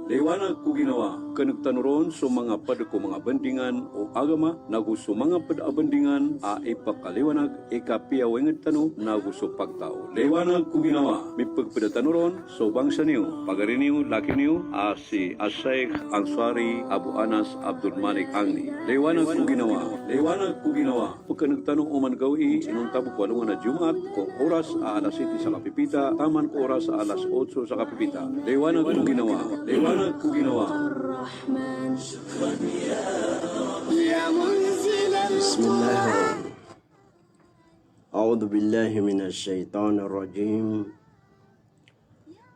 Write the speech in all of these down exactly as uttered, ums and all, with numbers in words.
Liwanag ko ginawa. Keneg tano ron so manga ped ko manga bandingan o agama, nago so manga ped a bandingan a ipakaliwanag i kapiya o inged tano nago so pagtaw. Liwanag ko ginawa. Mipegpeda tano ron so bangsa niyo, pagari niyo, laki niyo, a si Ashaykh Ansari Abu Anas Abdul Malik Angni. Liwanag ko ginawa. Liwanag ko ginawa. Pekeneg tano oman gawii inonta bo ko alongan a Jumaat, ko oras a alas siyete sa kapipita, taman ko oras a alas otso sa kapipita. Liwanag ko ginawa. Liwanag ko ginawa. Bismillah. A'udhu billahi minash shaitanir rajim.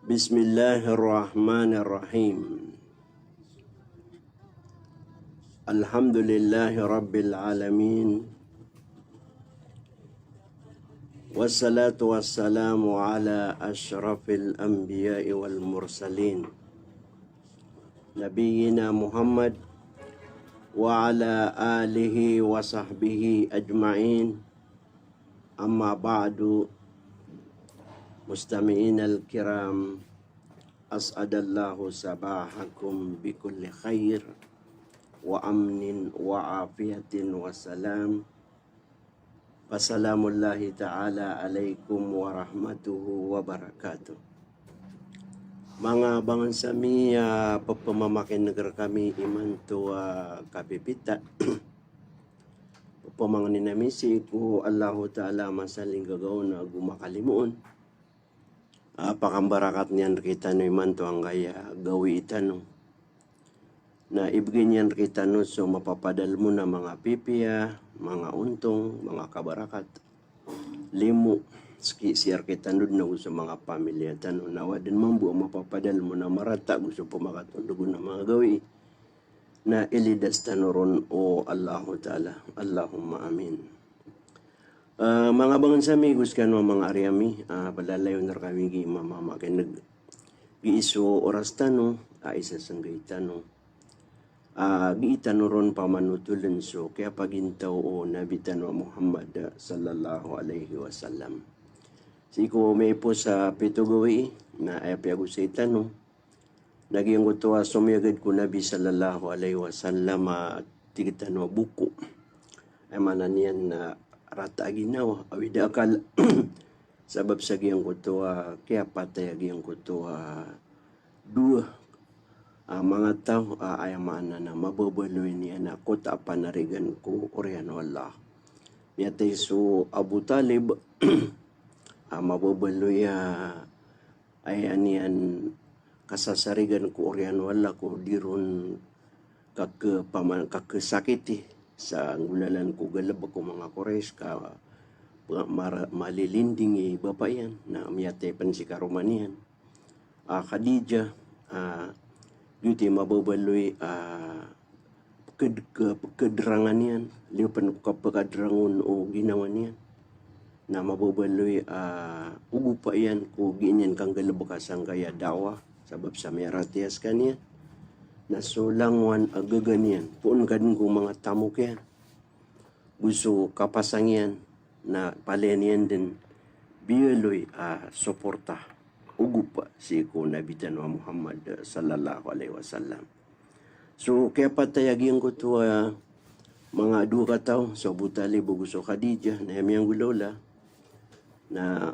Bismillahirrahmanirrahim. Alhamdulillahi Rabbil Alamin. Wassalatu wassalamu ala ashrafil anbiya'i wal mursalin. Nabiyyina Muhammad wa ala alihi wa sahbihi ajma'in. Amma ba'du, mustami'inal kiram, as'adallahu sabahakum bikulli khair wa amnin wa afiyatin wa salam. Fasalamullahi ta'ala alaikum warahmatuhu wabarakatuh. Manga bangensa mi a pepemakineg rekami imanto a kapipita. Pamangnin ami sii ko Allahu Ta'ala a masa a linggagaw na go makalimoon. A, pakambarakat niyan rekitano imanto anggaya gawii tano. Na ibegay niyan rekitano so mapapadalem on a manga pipiya, manga ontong, manga kabarakat. Limo, seki, sii rekitano den ago so manga pamilya tano. Na aden mambo a mapapadalem on a marata ago so pemakatondog on a manga gawii. Na ilidas tano ron o Allahu Ta'ala. Allahumma amin. Ah, manga bangensa mi go sekano a manga ari ami, ah, palalayon rekami gii mamamakineg. Gii so oras tano a isasenggai tano. Ah, gii tano ron pamanotolen so kiyapagintaw o Nabi tano a Muhammad sallallahu alaihi wasallam. Sii ko miyaipos a pito gawii, na aya piyagosay tano. Na giyangkoto a somiyagad ko Nabi sallallahu alaihi wasallam a tig tano a boko. Aya maana niyan na rata a ginawa, awida akal. Sabap sa giyangkoto a kiyapatay a giyangkoto a dowa a manga taw a aya maana na mababaloy niyan a koto a panarigan ko oriyan o Allah. Miyatay so Abu Talib a mababaloy a aya niyan kasasarigan ko oriyan o Allah ko di ron kake-, pama-, kakesakiti sa nggolalan ko galebek o manga Quraysh ka mara-, malilinding i bapa iyan, na miyatay pen si karoma niyan a Khadijah, a, giyoto i mababaloy a peked-, ke-, pekederangan iyan, liyo pen ko kapekederangan o ginawa niyan. Na mababaloy a ogopa iyan ko gii niyan kanggalebeka sangkaya da'wah, sabap sa miyaratiyaya sekaniyan. Na so langowan a gaga niyan, poon ka den ko manga tamok iyan. Go so kapasang iyan, na palaya niyan den biyaloy a soporta, ogopa sii ko Nabi tano a Muhammad sallallahu alaihi wasallam. So kiyapatay a giyangkoto a manga dowa kataw, so Abu Talib ago so Khadijah, na aya miyanggolawla na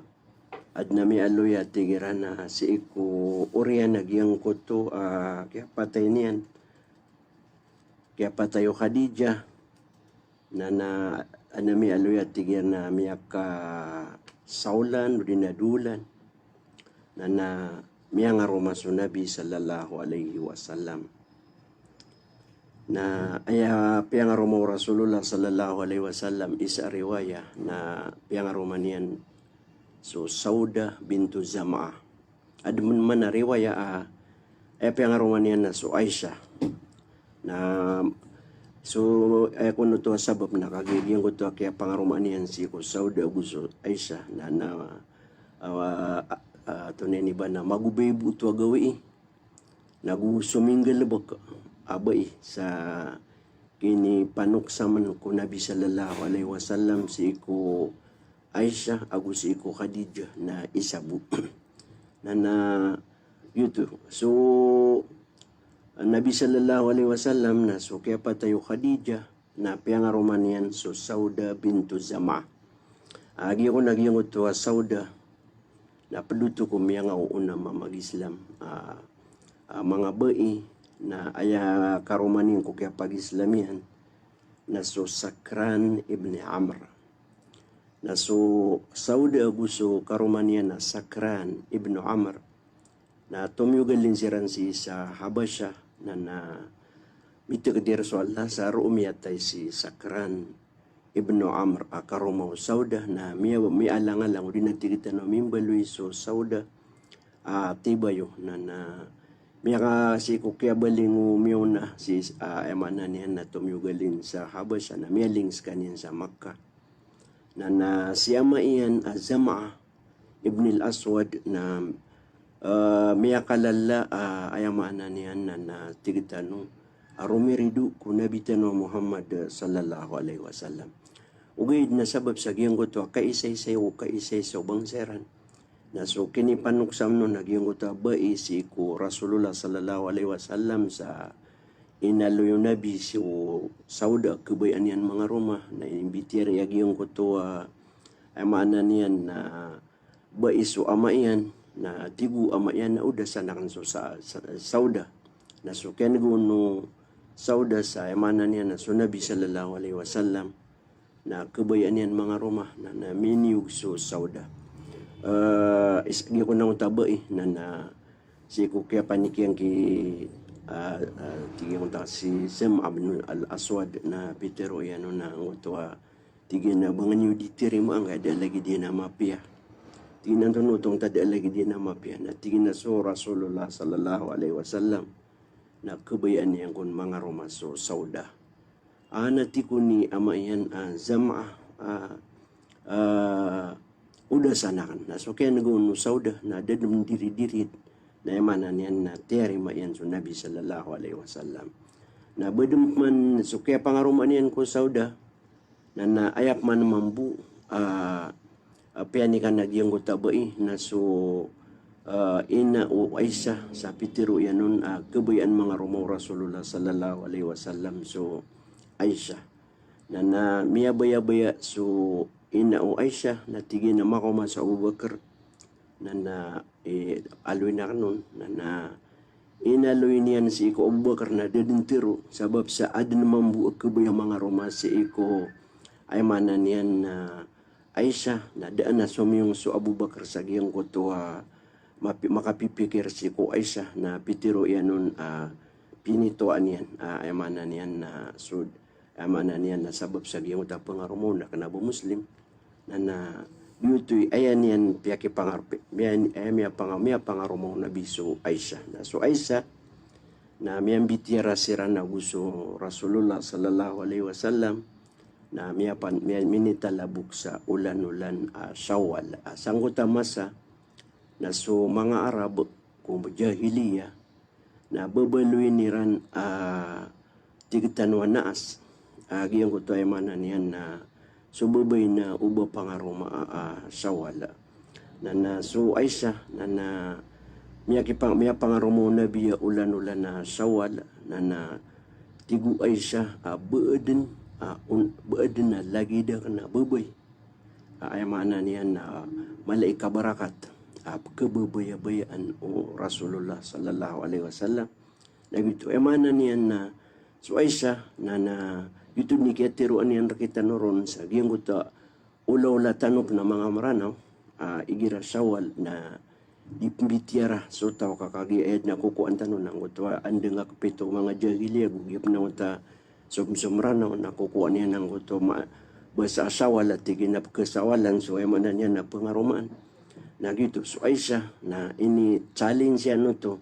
aden a miyaaloy a tig iran a sii ko oriyan a giyangkoto a kiyapatay niyan, kiyapatay o Khadijah, na, na aden a miyaaloy a tig iran a miyakasaolan odi na dolan. Na, na miyangaroma so Nabi sallallahu alaihi wasallam. Na aya piyangaroma o Rasulullah sallallahu alaihi wasallam, isa a riwaya na piyangaroma niyan so Sauda bintu Zam'ah. Aden man a riwaya a aya piyangaroma niyan na so Aisha. Na so aya kon oto a sabap na kagiya giyangkoto a kiyapangaroma niyan sii ko Sauda ago so Aisha na, na, ah, ah, ah, tonaa ini ba na magobay bo oto a gawii. Na go so minggalebek a bai sa kinipanoksamen ko Nabi sallallahu alaihi wasallam sii ko Aisha ago sii ko Khadijah na isa bo. Na, na giyoto. So Nabi sallallahu alaihi wasallam na so kiyapatay o Khadijah na piyangaroma niyan so Sauda bintu Zam'ah. A, giyangkoto a Sauda na ped oto ko miyangaoona a manga Islam a, a manga bai na aya karoma niyan ko kiyapag-Islam iyan na so Sakran ibn Amr. Na so Sauda ago so karoma niyan a Sakran ibn Amr na tomiyogalin siran sii sa Habasha na, na mitakdir so Allah sa roo miyatay si Sakran ibn Amr a karoma o Sauda na miya, miyalangalang odi na tig tano mimbaloy so Sauda a tibayo na, na miyaka sii ko kiyabaling o miyaona sii, a, aya maana niyan na tomiyogalin sa Habasha na miyaling skaniyan sa Makkah. Na, na si ama iyan a Zam'ah ibn al-Aswad na, a, miyakalala a, aya maana niyan na, na tig tano a romirido ko Nabi tano Muhammad sallallahu alaihi wasallam. Ogaid na sabap sa giyangkoto a kaisaisa o kaisaisa o bangsa iran na so kinipanoksam on a giyangkoto a bai sii ko Rasulullah sallallahu alaihi wasallam sa inaloy o Nabi so Sauda a kabayaan iyan mangaroma na imbitiyarai a giyangkoto a, aya maana niyan na bai so ama iyan na tig o ama iyan na odasan aken so sa, sa, Sauda. Na so kiyanega on o Sauda sa, aya maana niyan na so Nabi sallallahu alaihi wasallam na kabayaan iyan mangaroma na, na miniyog so Sauda. A, is, giyangkoto a bai na, na sii ko kiyapanikiyan ki, a, a, tig iyan oto si Zam'ah ibn al-Aswad na pitero iyan on a ngoto a tig iyan a ba ngka niyo di tarimaa angkaya da a lagid iyan a mapiya. Tig iyan antonaa oto ngka da a lagid iyan a mapiya. Na tig iyan a so Rasulullah sallallahu alaihi wasallam na kabayaan iyan kon mangaroma so Sauda. A, na tig kon i ama iyan a Zam'ah a, a, odasan aken. Na so kiyanega on o Sauda na da den mdiridirid. Na aya maana niyan na tiyarima iyan so Nabi sallallahu alaihi wasallam. Na ba den man so kiyapangaroma niyan ko Sauda na, na aya pman mambo a, a, piyanikan a giyangkoto a bai na so, a, ina o Aisha sa pitero iyan on a kabayaan mangaroma o Rasulullah sallallahu alaihi wasallam so Aisha. Na, na miyabayabaya so ina o Aisha na tig iyan a makaoma so Abu Bakar na, na, e, aloyn aken on na, na inaloy niyan sii ko Abu Bakar na da den tero sabap sa aden mambo a kabaya mangaroma sii ko, aya maana niyan na Aisha na da a somiyong so Abu Bakar sa giyangkoto a mapi-, makapipikir sii ko Aisha na pitero iyan on a pinitoan iyan a, aya maana niyan na so, aya maana niyan na sabap sa giyangkoto a pangaroma on na kena ba Muslim. Na, na giyoto i aya niyan piyakipangar-, miya, aya miyapanga-, miyapangaroma o Nabi so Aisha. Na so Aisha na miyambitiyara siran ago so Rasulullah sallallahu alaihi wasallam na miyapan-, miya-, minitalabok sa olan-olan a Shawwal. A, sangkoto a masa na so manga Arab ko jahiliya na babaloyin iran a tig tano a naas a giyangkoto a, aya maana niyan na so babay na oba pangaroma a, a Shawwal. Na, na so Aisha na, na miyakipang-, miyapangaroma o Nabi a olan-olan a Shawwal na, na tig o Aisha a ba aden a, on, ba aden a lagid aken a babay a, aya maana niyan na mala i kabarakat a pkhababayabayaan o Rasulullah sallallahu alaihi wasallam. Na giyoto, aya maana niyan na so Aisha na, na giyoto i kiyatero iyan rektano ron sa giyangkoto a olaola tano pn a manga Mranaw a igira Shawwal na di pmbitiyara so taw ka kagiya aya dn a kokowaan tano na angkoto a anda nga kpito manga jahiliya go giya pn angkoto a so, so Mranaw na kokowaan iyan angkoto ma-, basa a Shawwal a tig iyan a pkhasawalan so, aya maana niyan na pangaromaan. Na giyoto so Aisha na ini-challenge iyan oto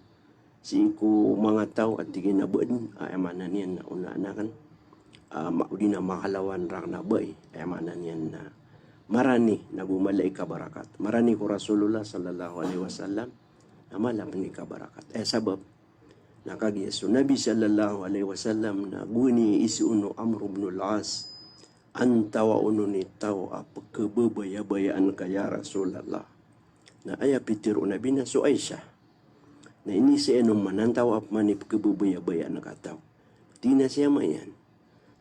sii ko manga taw a tig iyan a ba aden a, aya maana niyan na onaan aken a, ma-, odi na makalawan raken a bai, aya maana niyan na marani nago mala i kabarakat. Marani ko Rasulullah sallallahu alaihi wasallam na mala pn i kabarakat. Aya sabap na kagiya so Nabi sallallahu alaihi wasallam na gowani isoon o Amr ibn al-As, antawaa on i taw a pkhababayabayaan ka ya Rasulullah. Na aya pitero o Nabi na so Aisha. Na iniseen o manantaw a pman i pkhababayabayaan ka taw. Tig iyan a si ama iyan.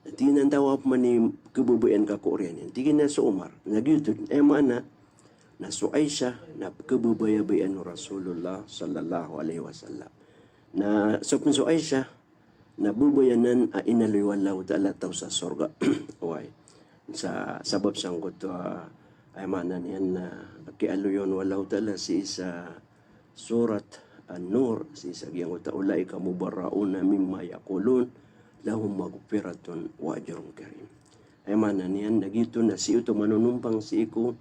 Na tig iyan a antawa pman i khababayaan ka ko oriyan iyan. Tig iyan a so Umar. Na giyoto, aya maana na so Aisha na pkhababayabayaan o Rasulullah sallallahu alaihi wasallam. Na so pn so Aisha na babaya anan a inaloy o Allahu Ta'ala taw sa sorga. Oway. Sa sabap sangkoto a, aya maana niyan na kialoy on o Allahu Ta'ala sii sa Surat An-Nur, sii sa giyangkoto a, "Ulaika mubarra'una mimma yaqulun, lahum maghfiratun wa ajrun karim." Aya maana niyan na giyoto na sii oto manonompang sii ko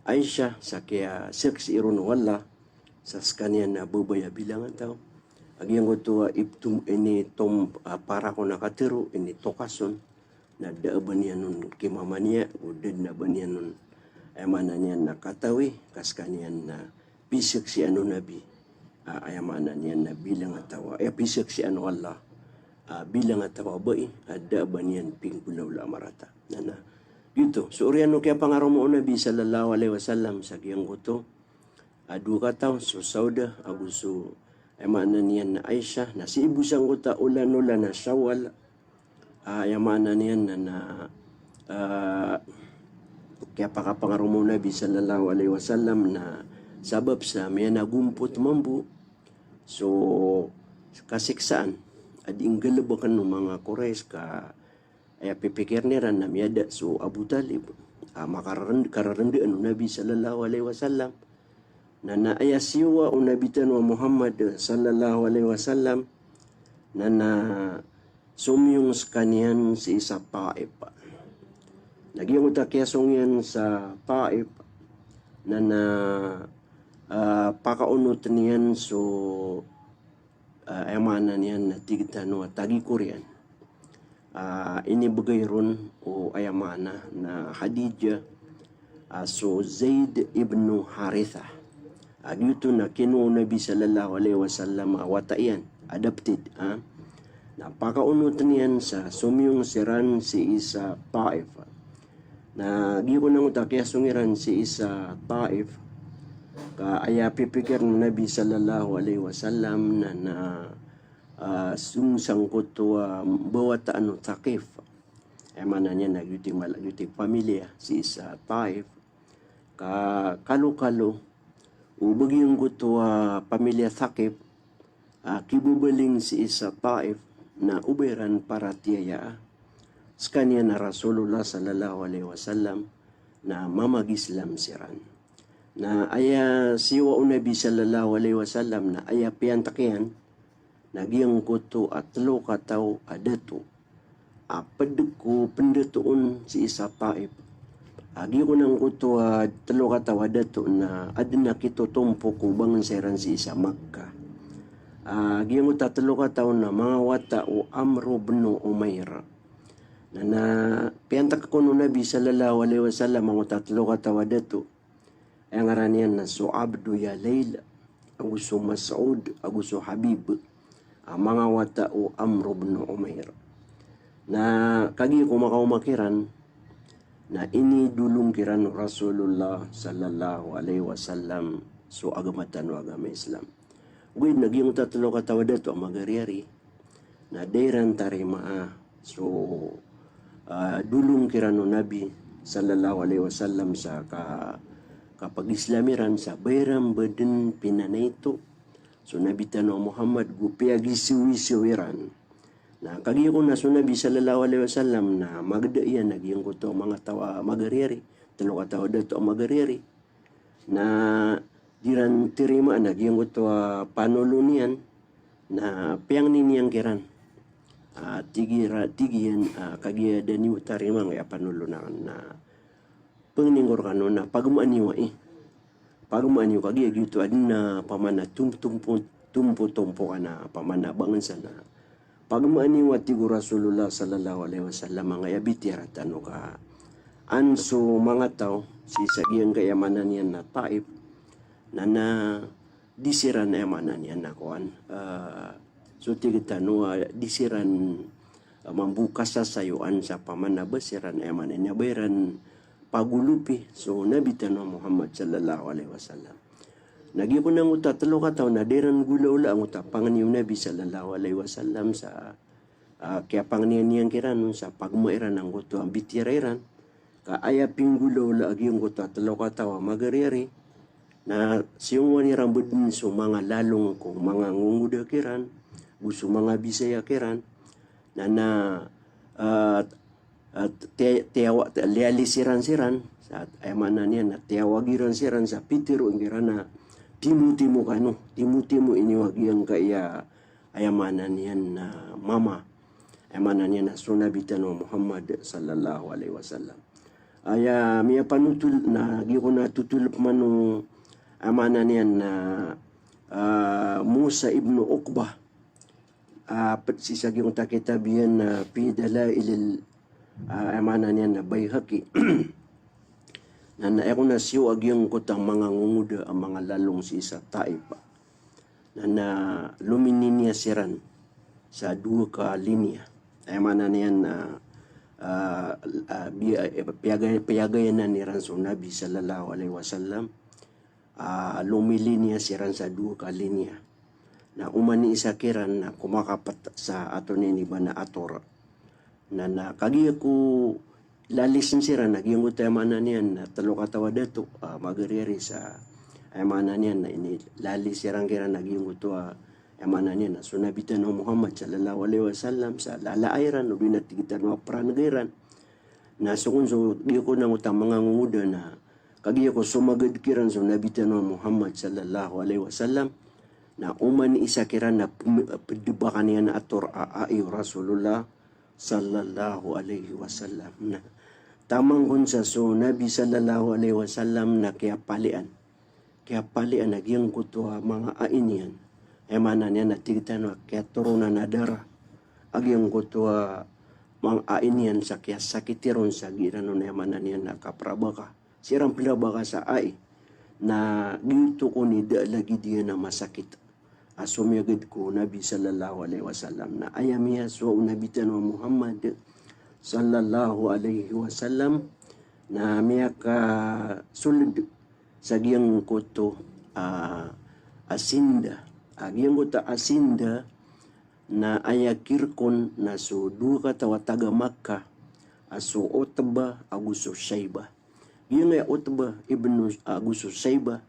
Aisha sa kiyasaksii ron o Allah sa skaniyan na babaya bilang a taw a giyangkoto a iptom, initom, a, para ko na katharo, initokas on na da a ba niyan on kimamaniya, o da dn a ba niyan on, aya maana niyan na katawi, ka skaniyan na pisaksian o Nabi, a, aya maana niyan na bilang a taw a, aya pisaksian o Allah, a, bilang a taw a bai, a, da a ba niyan pinggolawla a marata. Na, na, giyoto, so oriyan o kiyapangaroma o Nabi sallallahu alaihi wasallam sa giyangkoto a dowa kataw, so Sauda ago so, aya maana niyan na Aisha, na sii bo sangkoto a olan-olan a Shawwal, a, aya maana niyan na, na, a, kiyapakapangaroma o Nabi sallallahu alaihi wasallam na sabap sa miyanagompot mambo so kasiksaan a dii nggalbkn o manga Quraysh ka aya pipikirn iran na miyada so Abu Talib a makararend-, kararendaan o Nabi sallallahu alaihi wasallam. Na, na aya siyowa o Nabi tano a Muhammad sallallahu alaihi wasallam na, na somiyong skaniyan sii sa Taif. Na giyangkoto a kiyasong iyan sa Taif na, na, a, pakaonotn iyan so a, aya maana niyan na tig tano a tagikor iyan. A, inibgay ron o aya maana na Khadijah, a, so Zaid ibn Harithah. A, giyoto na kinowa o Nabi sallallahu alaihi wasallam a wata iyan, adopted, a. Na pakaonotn iyan sa somiyong siran sii sa Taif. Na giyoto na angkoto a kiyasong iran sii sa Taif, ka aya pipikirn o Nabi sallallahu alaihi wasallam na, na, a, song sangkoto a mbawataan o Thaqif. Aya maana niyan na giyoto i mala-, giyoto i pamilya sii sa Taif. Ka kalokalo o ba giyangkoto a pamilya Thaqif a kibabaling sii sa Taif na o ba iran paratiyayaa skaniyan a Rasulullah sallallahu alaihi wasallam na mamag-Islam siran. Na aya siyowa o Nabi sallallahu alaihi wasallam na aya piyantk iyan na giyangkoto a tlo kataw a dato a pd ko pndatoon sii sa Taif. A giyoto na angkoto a tlo kataw a dato na adn a kitotompo ko bangnsa iran sii sa Makkah. A giyangkoto a tlo kataw na manga wata o Amr ibn Umair. Na, na piyantk kon o Nabi sallallahu alaihi wasallam angkoto a tlo kataw a dato. Aya ngaran iyan na so Abdu Yalail, ago so Mas'ud, ago so Habib, a manga wata o Amr ibn Umair. Na kagiya ko makaoma kiran, na inidolong kiran o Rasulullah sallallahu alaihi wasallam so agama tano a agama Islam. Ogaid na giyangkoto a tlo kataw a dato a magariyari na da iran tarimaa so, a, dolong kiran o Nabi sallallahu alaihi wasallam sa ka-, kapag-Islam iran sa ba iran ba dn pinanaito so Nabi tano a Muhammad go piyagisiwisaw iran. Na kagiya kon a so Nabi sallallahu alaihi wasallam na magda iyan a giyangkoto a manga taw a magariyari, tlo kataw a dato a magariyari. Na di iran tarimaa na giyangkoto a panolon iyan, na piyangni niyan kiran. A, tig ira-, tig iyan, a, kagiya da niyo tarimaa angkaya panolon akn na pangni ngka rkano na pagmaa niyo ai. Pagmaa niyo kagiya giyoto adn a pamana tum-, tumpo-, tumpo-, tompo ka na pamana bangsa na pagmaa niyo a tig o Rasulullah sallallahu alaihi wasallam angkaya bitiyara tano ka an so manga taw sii sa giyangkaya maana niyan na Taif na, na di siran aya maana niyan na kowan, a, so tig tano a di siran, a, mambo kasasayoan sa pamana ba siran aya maana niyan ba iran pagolopi so Nabi tano a Muhammad sallallahu alaihi wasallam. Na giyoto angkoto a telo kataw na da iran golawla angkoto a pangni o Nabi sallallahu alaihi wasallam sa, ah, kiyapangniyan iyan kiran on sa pagma iran angkoto a mbitiyarai ran. Ka aya pinggolawla a giyangkoto a telo kataw a magariyari na siyongowan iran bo den so manga lalong ko manga ngongoda kiran, go so manga bisaya kiran, na, na, ah, ah, ti-, tiyawa-, ti-, liyalis iran siran, sa, aya maana niyan na tiyawag iran siran sa pitero iran a timotimo kano, timotimo i niyo a giyangkaya, aya maana niyan na mama, aya maana niyan na so Nabi tano a Muhammad sallallahu alaihi wasallam. Aya miyapanotol na giyoto a totol pman o, aya maana niyan na, ah, Musa ibnu Uqbah, ah, ped sii sa giyangkoto a kitab iyan na, ah, Fi Dalailil, ah, aya maana niyan na Baihaqi. Na, na aya kon a siyo a giyangkoto a manga ngongoda a manga lalong sii sa Taif. Na, na lomiliniya siran sa dowa ka liniya. Aya maana niyan na, ah, ah, biya-, eh, piyagay-, piyagayanan iran so Nabi sallallahu alaihi wasallam. Ah, lomiliniya siran sa dowa ka liniya. Na oman i isa kiran na komakapet sa ato niyan i ba na ator. Na, na kagiya ko lalisen siran na giyangkoto aya maana niyan na telo kataw a dato, ah, magariyari sa, aya maana niyan na inilalis iran kiran a giyangkoto a, aya maana niyan na so Nabi tano a Muhammad sallallahu alaihi wasallam sa lalaay ran, odi na tig tano a pranegay ran. Na so kon so giyoto angkoto a manga ngongoda na kagiya ko somagad kiran so Nabi tano a Muhammad sallallahu alaihi wasallam, na oman i isa kiran na pem-, pedebakan iyan a ator a ai o Rasulullah sallallahu alaihi wasallam. Na taman kon sa so Nabi sallallahu alaihi wasallam na kiyapalian. Kiyapalian a giyangkoto a manga ai niyan. Aya maana niyan na tig tano a kiyatoronan a dara a giyangkoto a manga ai niyan sa kiyasakiti ron sa giyanan on, aya maana niyan na kaprabaka. Siran prabaka sa ai. Na giyoto kon i da lagid iyan a masakit a somiyagad ko Nabi sallallahu alaihi wasallam. Na aya miyasowa o Nabi tano a Muhammad sallallahu alaihi wasallam na miyakasold sa giyangkoto a, a sinda. A giyangkoto a sinda na aya kirek on na so dowa kataw a taga Makkah, a so Utbah ago so Shaybah. Giyangkaya Utbah ibnu, ago so Shaybah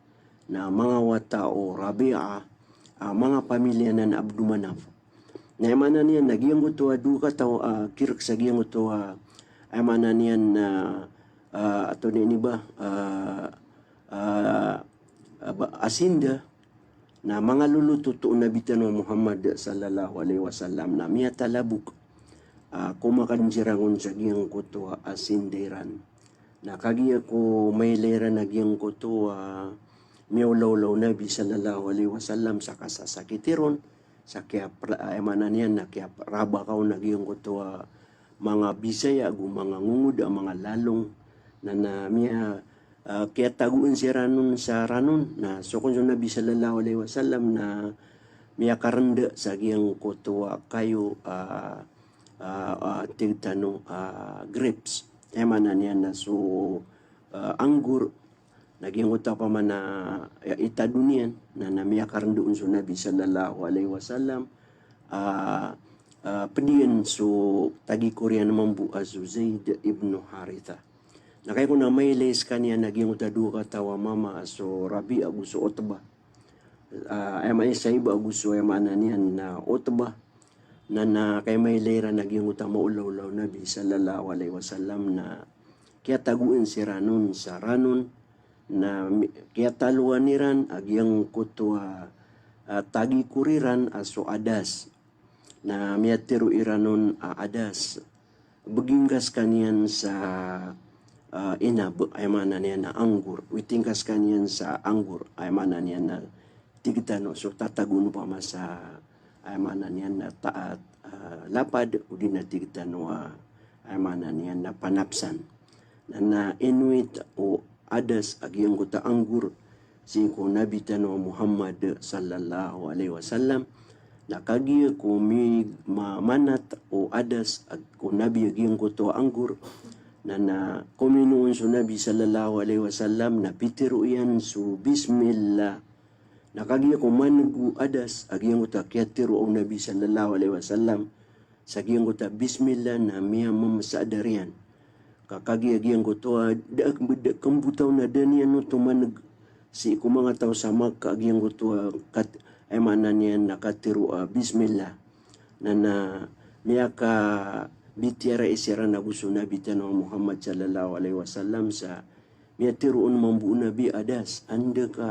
na manga wata o Rabi'ah, a manga pamilya anan a Abdu Manaf. Na aya maana niyan na giyangkoto a dowa kataw a kirek sa giyangkoto a, aya maana niyan na, ah, ato niyan i ba, ah, ah, ah, ba-, a sinda, na manga lolotot o Nabi tano a Muhammad sallallahu alaihi wasallam na miyatalabok, ah, komakan siran on sa giyangkoto a sinda iran. Na kagiya ko mailay iran a giyangkoto a miyaolaola o Nabi sallallahu alaihi wasallam sa kasasakiti ron, sa kiyapra-, aya maana niyan na kiyaprabaka on a giyangkoto a manga bisaya ago manga ngongoda a manga lalong, na, na miya, ah, kiyatagoan siran on sa ranon. Na so kon so Nabi sallallahu alaihi wasallam na miyakarenda sa giyangkoto a kayo, ah, ah, ah, tig tano a grapes. Aya maana niyan na so, ah, anggur. Na giyangkoto a pamana, ya, itadon iyan, na, na miyakarenda on so Nabi sallallahu alaihi wasallam, ah, ah, ped iyan so tagikor iyan mambo a so Zaid ibnu Haritha. Na kagiya kon a mailay sekaniyan a giyangkoto a dowa kataw a mama a so Rabi'ah ago so Utbah. Ah, aya maana i Shaybah ago so, aya maana niyan na Utbah. Na, na kagiya mailay iran a giyangkoto a maolaola o Nabi sallallahu alaihi wasallam na kiyatagoan siran on sa ranon, na mi-, kiyatalowan iran a giyangkoto a, ah, tagikor iran a so adas. Na miyatero iran on a adas. Begingkas kaniyan sa, ah, inab, aya maana niyan na anggur. Witingkas kaniyan sa anggur, aya maana niyan na tig tano so tatago no pama sa, aya maana niyan na taat, ah, lapad, odi na tig tano a, aya maana niyan na panapsan. Na, na inowit o adas a giyangkoto a anggur sii ko Nabi tano a Muhammad sallallahu alaihi wasallam. Na kagiya ko mi-, ma-, manat o adas a ko Nabi a giyangkoto a anggur, na, na kominoon so Nabi sallallahu alaihi wasallam, na pitero iyan so, "Bismillah." Na kagiya ko maneg o adas a giyangkoto a kiyatero o Nabi sallallahu alaihi wasallam sa giyangkoto a bismillah na miyamamsaad a riyan. Ka kagiya giyangkoto a da a kembotaw na da niyan oto maneg sii ko manga taw sa Makkah a giyangkoto a kat-, aya maana niyan na katero a bismillah. Na, na miyakabitiyarai siran ago so Nabi tano a Muhammad sallallahu alaihi wasallam sa miyatero on mambo o Nabi a adas, anda ka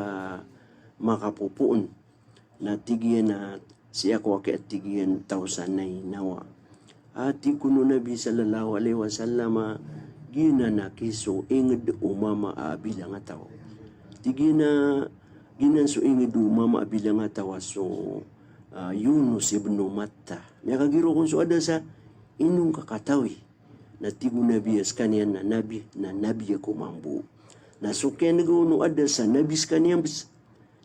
makapopoon. Na tig iyan a sii ako aki a tig iyan taw sa Nainawa. A tig kon o Nabi sallallahu alaihi wasallam a giyanan aki so inged o mama a bilangataw. Tig iyan a giyanan so inged o mama a bilangataw a so, ah, Yunus ibnu Matta. Miyakagiraw kon so adas a ino ngka katawi. Na tig o Nabi a sekaniyan na nabi, na nabi ako mambo. Na so kiyanega on o adas a nabi sekaniyan bes,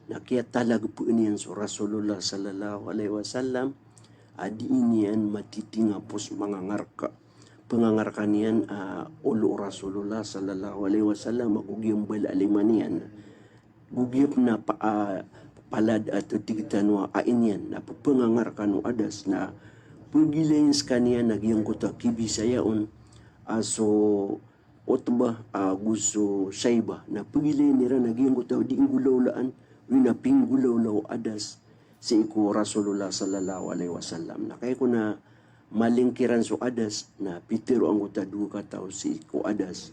na kiyatalagpeen iyan so Rasulullah sallallahu alaihi wasallam a dii niyan matitingapos mangangarka, pengangarka niyan a olo o Rasulullah sallallahu alaihi wasallam ago giyambala a lima niyan. Go giya pen a pa-, a, palad a tig tano a ain iyan na pepengangarka o adas na pegilayin sekaniyan a giyangkoto a kibisaya on a so Utbah ago so Shaybah na pegilayin iran a giyangkoto a dii nggolawlaan, odi na pinggolawla o adas sii ko Rasulullah sallallahu alaihi wasallam. Na kagiya ko na malingkiran so adas na pitero angkoto a dowa kataw sii ko adas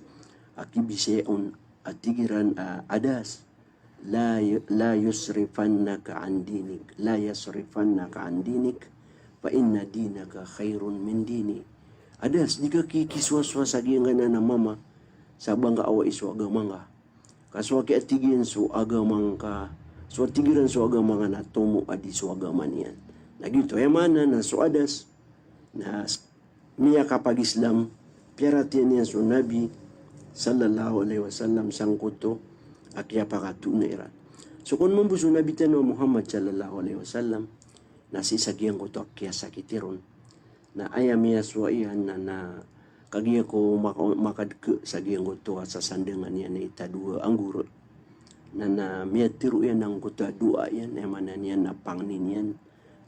a kibisaya on a tig iran a adas. La yu-, la yusrifannaka an dinik, la yasrifannaka an dinik, fa inna dinaka khairun min dini. Adas, di ka ki-, kisowasowa sa giyangkanan a mama sa ba ngka awai so agama ngka. Ka so aki a tig iyan so agama ngka, so a tig iran so agama ngka na tomo a di so agama niyan. Na giyoto, aya maana na so adas, na s-, miyakapag-Islam, piyaratiyaya niyan so Nabi sallallahu alaihi wasallam sangkoto a kiyapakatoona iran. So kon mambo so Nabi tano a Muhammad sallallahu alaihi wasallam, na sii sa giyangkoto a kiyasakiti ron. Na aya miyasowa iyan na, na kagiya ko maka-, makadeke sa giyangkoto a sasandangan iyan a itadowa a anggoro. Na, na miyatero iyan angkoto a dowa iyan, aya maana niyan na pangni niyan,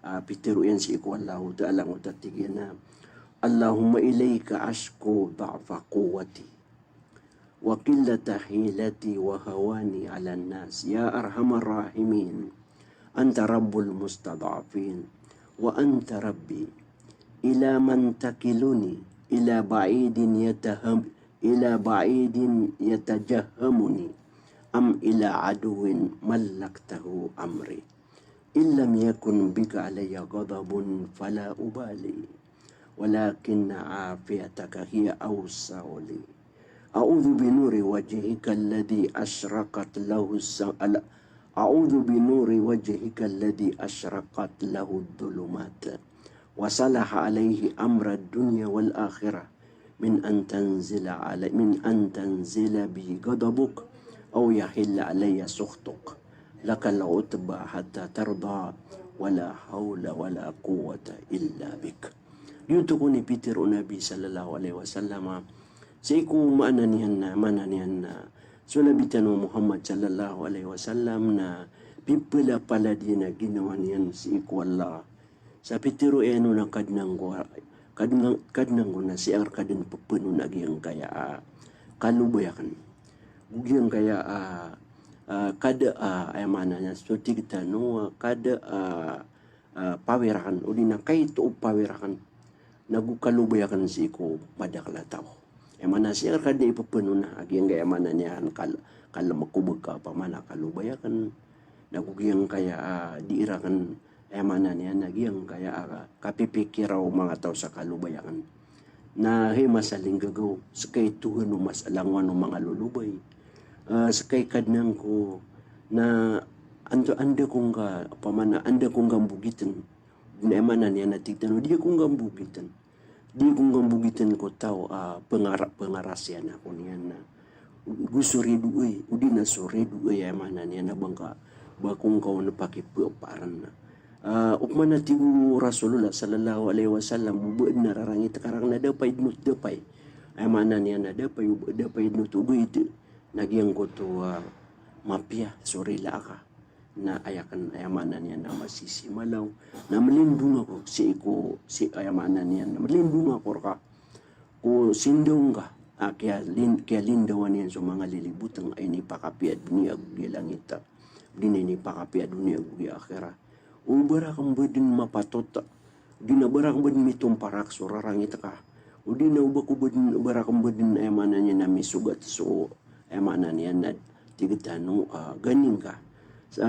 ah, pitero iyan sii ko Allahu Ta'ala angkoto a tig iyan a, "Allahumma ilaika ashku dha'fa quwwati wa qillata hilati wa hawani 'alan nas, ya arhamar rahimin. Anta rabbul mustad'afin, wa anta rabbi. Ila man takiluni, ila ba'idin yataham-, ila ba'idin yatajahhamuni, am ila aduwwin mallaktahu amri. In lam yakun bika alayya ghadabun fala ubali, walakin afiyataka hiya awsa'u li. A'udhu bi nuri wajhika alladhi ashraqat lahu sa-, al-, a'udhu bi nuri wajhika alladhi ashraqat lahu dhulumat, wa salaha alayhi amra dunya wal akhirah, min an tanzila alay-, min an tanzila bi ghadabuk, aw yahilla alayya sukhtuk. Lakal utba hatta tarda, wala hawla wala quwwata illa bik." Giyoto kon i pitero o Nabi sallallahu alaihi wasallam. Sii ko maana niyan na, maana niyan na, so Nabi tano Muhammad sallallahu alaihi wasallam na pipalapalad iyan a ginawa niyan sii ko Allah. Sa pitero iyan on a Kadnan ko, Kadnan, Kadnan ko na sii a rkadn pphanoon a giyangkaya a kalobay akn. Go giyangkaya a, a, kada a, aya maana niyan, so tig tano a, kada a, a, pawir akn, odi na kaito o pawir akn, na go kalobay akn sii ko madakl a taw. Aya maana sii a rkadn i pphanoon a giyangkaya, aya maana niyan kal-, kalm ko bka, opama na kalobay akn, na go giyangkaya a, di iran, aya maana niyan na giyangkaya a, kapipikira o manga taw sa kalobay akn. Na hay masa a linggagaw, ska i Tuhan o masa a langowan o manga lolobay. A, ska i Kadnan ko, na anda, anda ko ngka, opama na anda ko ngka mbogitn. Na aya maana niyan na tig tano, di ako ngka mbogitn. Di ako ngka mbogitn ko taw a pngara-, pngarasiyan ako niyan na. Go so ridoay, odi na so ridoay, aya maana niyan na ba ngka, ba ko ngka on pakiphaparan na. A, opama na tig o Rasulullah sallallahu alaihi wasallam, o ba dn a rarangit ka rakn na da pay dn oto, da pay. Aya maana niyan na da pay, o ba, da pay dn oto ogaid, na giyangkoto a mapiya so rila aka. na aya kn, aya maana niyan na masisimalaw, na mlindong ako sii ko, sii, aya maana niyan na mlindong ako rka ko sindaw ngka, a, kiyalin-, kiyalindawan iyan so manga lilibotng a inipakapiya doniya ago giya langit, a, di na inipakapiya doniya ago giya akhirat. O ba rakn bdn mapatot, di na ba rakn bdn mitomparak so rarangit ka, o di na o ba ko bdn, ba rakn bdn, aya maana niyan na misogat so, aya maana niyan na tig tano, a, ganing ka. Sa,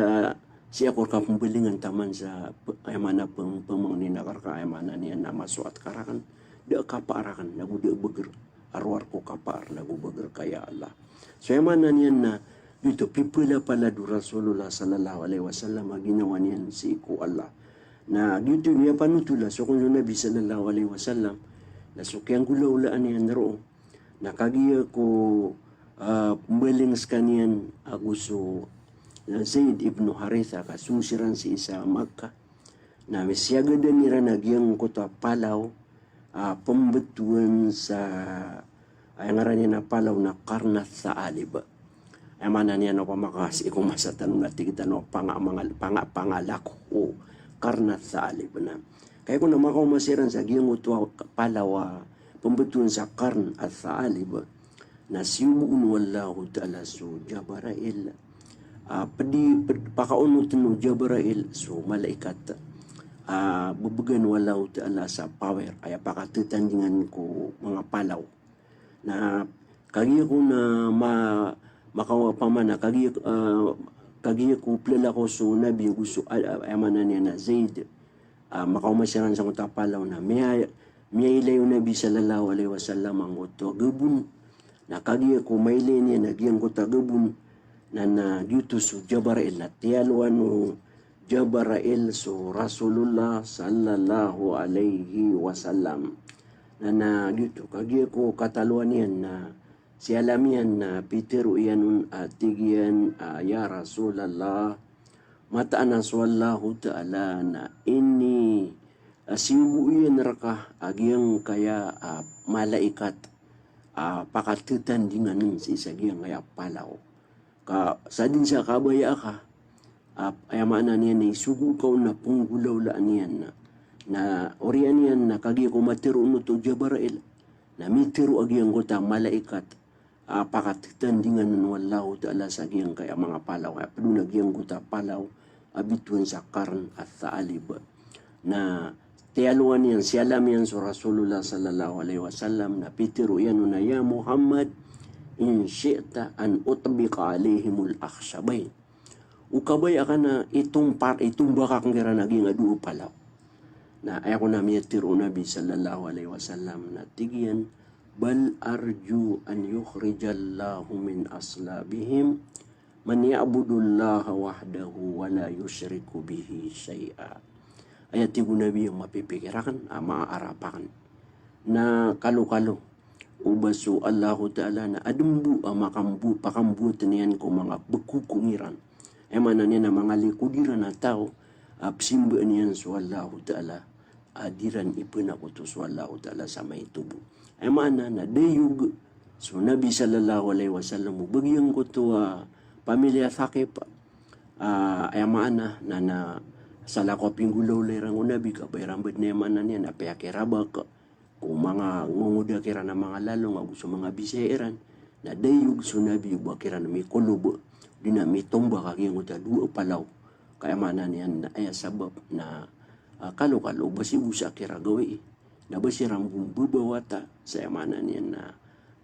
sii ako rka pmbalingan taman sa p-, aya maana pm-, pmangnin akn rka, aya maana niyan na masoat ka rakn, da a kapaar akn, nago da a bgr a rowar ko kapaar nago bgr ka, ya Allah. So aya maana niyan na giyoto pipalapalad o Rasulullah sallallahu alaihi wasallam a ginawa niyan sii ko Allah. Na giyoto miyapanothol a so kon so Nabi sallallahu alaihi wasallam na so kiyanggolawlaan iyan roo na kagiya ko, a, pmbaling skaniyan ago so, a, Zaid ibn Haritha ka song siran sii sa Makkah. Na misiyagadan iran a giyangkoto a palaw, a, pmbtowan sa, a, aya ngaran iyan a palaw na Qarn ath-Tha'alib. Aya maana niyan opama ka sii ko masa tano na tig tano panga-, mangal-, panga-, pangalako, o Qarn ath-Tha'alib na. Kagiya ko na makaoma siran sa giyangkoto a palaw a pmbtowan sa Qarn ath-Tha'alib, na siyogo on o Allahu Ta'ala so Jabrail. A, pdi, pd-, pakaonot o Jabrail so malaikat. A, bbgan o Allahu Ta'ala sa power, aya pakatatandingan ko manga palaw. Na kagiya ko na ma-, makaoma pamana, kagiya, a, kagiya ko plalakaw so Nabi ago so, a, a, aya maana niyan na Zaid. A, makaoma siran sangkoto a palaw na miya-, miyailay o Nabi sallallahu alaihi wasallam angkoto a gabon. Na kagiya ko mailay niyan a giyangkoto a gabon, na, na giyoto so Jabrail na tiyalowan o Jabrail so Rasulullah sallallahu alaihi wasallam. Na, na giyoto, kagiya ko katalowan iyan na siyalam iyan na pitharo iyan on a tig iyan a, "Ya Rasulullah, mataan a so Allahu Ta'ala na ini, a, siyogo iyan rka a giyangkaya, a, malaikat, a, pakatatandingan on sii sa giyangkaya palaw. Ka sadn sa kabaya aka, a, aya maana niyan na isogo ka on na pnggolawlaan iyan na, na oriyan iyan na kagiya ko matharo on oto o Jabrail, na mitharo a giyangkoto a malaikat a pakatatandingan on o Allahu Ta'ala sa giyangkaya manga palaw, a pd on a giyangkoto a palaw a bitowan sa Qarn ath-Tha'alib." Na tiyalowan iyan, siyalam iyan so Rasulullah sallallahu alaihi wasallam, na pitharo iyan on a, "Ya Muhammad, in shi'ta an utbiqa alaihimul akhshabayn." O kabaya aka na itompar, itombak akn kiran a giyangkaya dowa palaw. Na aya kon a miyatharo o Nabi sallallahu alaihi wasallam na tig iyan, "Bal arju an yukhrijallahu min aslabihim man ya'budullaha wahdahu wa la yushriku bihi shay'a." Aya tig o Nabi a mapipikir akn, a maarap akn, na kalokalo o ba so Allahu Ta'ala na adn bo a makambo-, pakambowat iyan ko manga pkhokong iran. Aya maana niyan na manga likod iran a taw a pzimbaan iyan so Allahu Ta'ala a di iran ipnakoto so Allahu Ta'ala sa maito bo. Aya maana na dayog so Nabi sallallahu alaihi wasallam o ba giyangkoto a pamilya Thaqif. A, aya maana na, na salakaw a pinggolawla iran ko Nabi, kabaya iran bdn, aya maana niyan na piyakirabak ko manga ngongoda kiran a manga lalong ago so manga bisaya iran, na dayog so Nabi o ba kiran mikolob, di na mitombak a giyangkoto a dowa palaw. Ka aya maana niyan na aya sabap na, a, kalokalo o ba sii bo sa kiragawii, na ba siran bo mbabawata sa, aya maana niyan na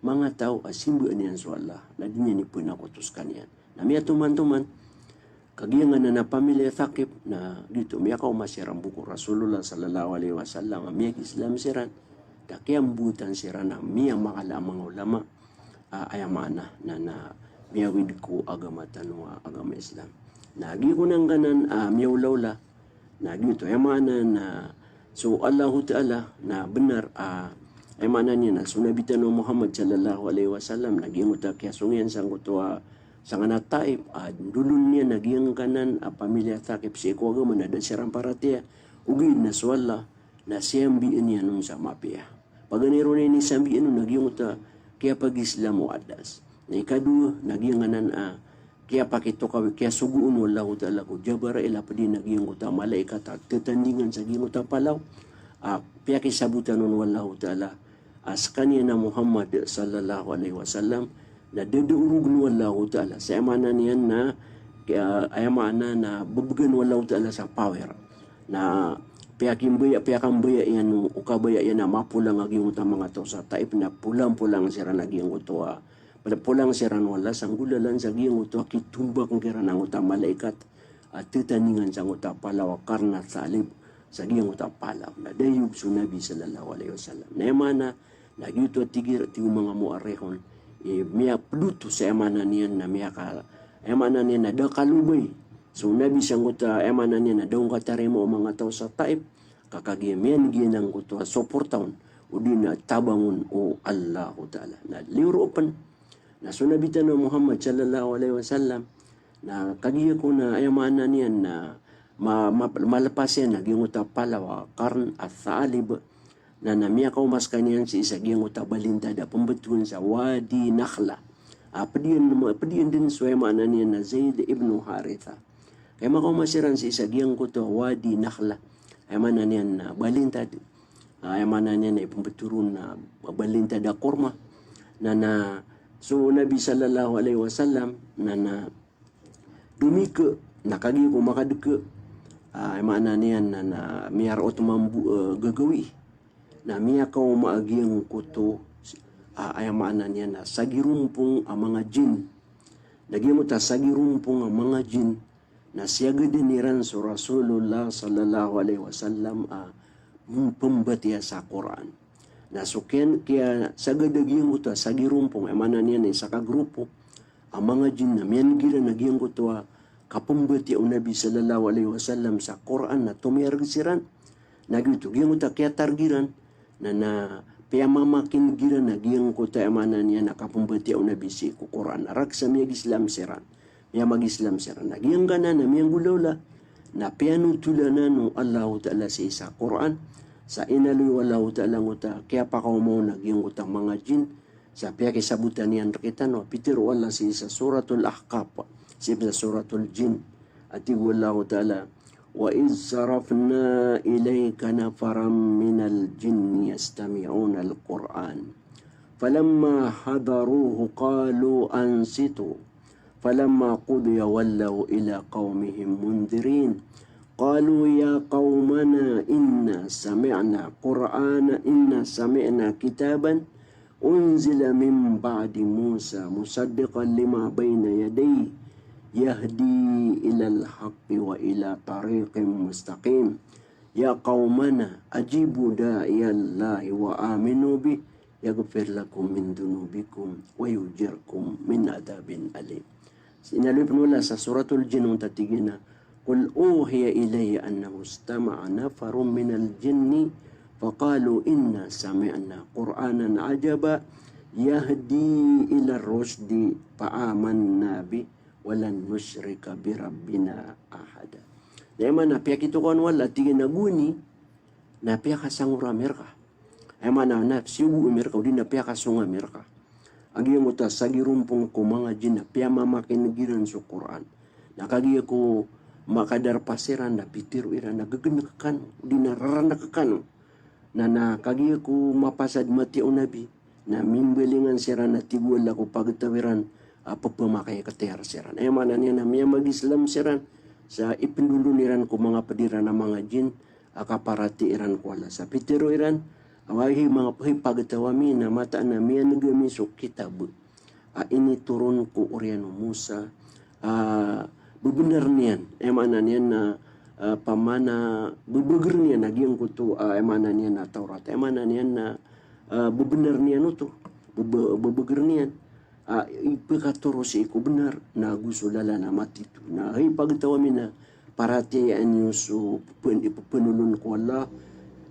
manga taw a simbaan iyan so Allah, na di niyan ipnakoto skaniyan. Na miyatomantoman, kagiya nganan a pamilya Thaqif, na giyoto miyakaoma siran bo ko Rasulullah sallallahu alaihi wasallam, a miyag-Islam siran, ka kiyambotan siran a miyamakala a manga ulama, a, aya maana na, na miyawid ko agama tano a agama Islam. Na giyoto angkanan a miyaolaola, na giyoto, aya maana na so Allahu Ta'ala na bnar, a, aya maana niyan na so Nabi tano Muhammad sallallahu alaihi wasallam na giyangkoto a kiyasong iyan sangkoto a, sangkanan a Taif, a, ndolon iyan a giyangkanan a pamilya Thaqif sii ko agama na da siran paratiyaya, ogaid na so Allah na siyambian iyan on sa mapiya. Paganay ron iyan i sambian on na giyangkoto a kiyapag-Islam o adas. Na ikadowa na giyangkanan a kiyapakitokawi, kiyasogoon o Allahu Ta'ala ko Jabrail a pd iyan a giyangkoto a malaikat a tatandingan sa giyangkoto a palaw. A, piyakisabotan on o Allahu Ta'ala a skaniyan a Muhammad sallallahu alaihi wasallam na dadaorogn o Allahu Ta'ala sa aya maana niyan na, kiya-, aya maana na bbgan o Allahu Ta'ala sa power. Na piyakimbaya, piyakambaya iyan o, o kabaya iyan a mapolang a giyangkoto a manga taw sa Taif na polang-polang siran a giyangkoto a, polang siran o Allah sa nggolalan sa giyangkoto a kitombak kiran angkoto a malaikat a tatandingan sangkoto a palaw a qarn a thalib, sa giyangkoto a palaw. Na dayog so Nabi sallallahu alaihi wasallam. Na aya maana na giyoto a tig iran, tig o manga muarrikhun, e, miyapd oto sa aya maana niyan na miyaka-, aya maana niyan na da kalobay so Nabi sangkoto a, aya maana niyan na da on katarima o manga taw sa Taif, ka kagiya miyan'g iyan angkoto a soporta on odi na tabang on o Allahu Ta'ala. Na liyo roo pn na so Nabi tano a Muhammad sallallahu alaihi wasallam, na kagiya ko na aya maana niyan na ma-, ma-, malepas iyan a giyangkoto a palaw a qarn a thalib, na, na miyakaoma skaniyan sii sa giyangkoto a balintad a pmbtowan sa Wadi Nakhla. A, pd iyan, pd iyan dn so aya maana niyan na Zaid ibn Haritha. Kay makaoma siran sii sa giyangkoto a Wadi Nakhla. Aya maana niyan na balintad. A, aya maana niyan na ipmbto ron na balintad a korma. Na, na so Nabi sallallahu alaihi wasallam, na, na domika, na kagiya ko makadka, a, aya maana niyan na, na miyaraot mambo, e, gagawii. Na miyakaoma a giyangkoto, a, aya maana niyan na sagirompong a manga jinn. Na giyangkoto a sagirompong a manga jinn na siyagadan iran so Rasulullah sallallahu alaihi wasallam a pmbatiya sa Qur'an. Na so kiyan, kiyasagad a giyangkoto a sagirompong, aya maana niyan na isa ka grupo a manga jinn na miyan'g iran a giyangkoto a kapmbatiya o Nabi sallallahu alaihi wasallam sa Qur'an na tomiyarg siran. Na giyoto, giyangkoto a kiyatarg iran na, na piyamamakin'g iran a giyangkoto a aya maana niyan na kapmbatiya o Nabi sii ko Qur'an. Rakhs a miyag-Islam siran. Miyamag-Islam siran. Na giyangkanan a miyanggolawla na piyanotolanan o Allahu Ta'ala sii sa Qur'an. Sa inaloy o Allahu Ta'ala angkoto a kiyapakaoma on a giyangkoto a manga jinn. Sa piyakisabotan iyan rktano a pitharo o Allah sii sa Suratul Ahqaf, sii sa Suratul Jinn. A tig o Allahu Ta'ala, "Wa idh sarafna ilayka nafaran minal jinni yastami'unal Qur'an. Falamma hadaruhu qalu ansitu. Falamma qudiya wallaw ila qawmihim mundhirin. Qalu ya qawmana inna sami'na Qur'ana, inna sami'na kitaban unzila min ba'di Musa musaddiqan lima bayna yadayhi yahdi ilal haqqi wa ila tariqin mustaqim. Ya qawmana ajibu da'iyallahi wa aminu bih yaghfir lakum min dhunubikum wa yujirkum min adhabin alim." Inaloy pn o Allah sa Suratul Jinn, onta tig iyan a, "Qul uhiya ilayya annahu istama'a nafarun minal jinni faqalu inna sami'na Qur'anan ajaba yahdi ilar rusydi fa amanna bih wa lan nusyrika bi rabbina ahada." Na aya maana piyakitokawan o Allah, tig iyan a gowani na piyakasangora ami rka. Aya maana na siyogo ami rka, odi na piyakasong ami rka. A giyangkoto a sagirompong ko manga jinn na piyamamakin'g iran so Qur'an. Na kagiya ko makadarpa siran na pitharo iran a ggn kano, odi na rarana kano. Na, na kagiya ko mapasad matiya o Nabi na mimbalingan siran a tig o Allah ko pagtaw iran a pphamakay a ikhtiyar siran. Aya maana niyan na miyamag-Islam siran sa ipndolon iran ko manga pd iran a manga jinn a kaparatiyaya iran ko Allah. Sa pitharo iran a, hay manga, hay pagtaw ami, na mataan a miyan'g ami so kitab a initoron ko oriyan o Musa a bbnar niyan, aya maana niyan na, a, pamana bbgr niyan a giyangkoto, a, aya maana niyan na Tawrat, aya maana niyan na, a, bbnar niyan oto, bb-, bbgr niyan. A, ipkatoro sii ko bnar, na go so lalan a matito. Na hay pagtaw ami, na paratiyayaan iyo so pphan-, pphanolon ko Allah,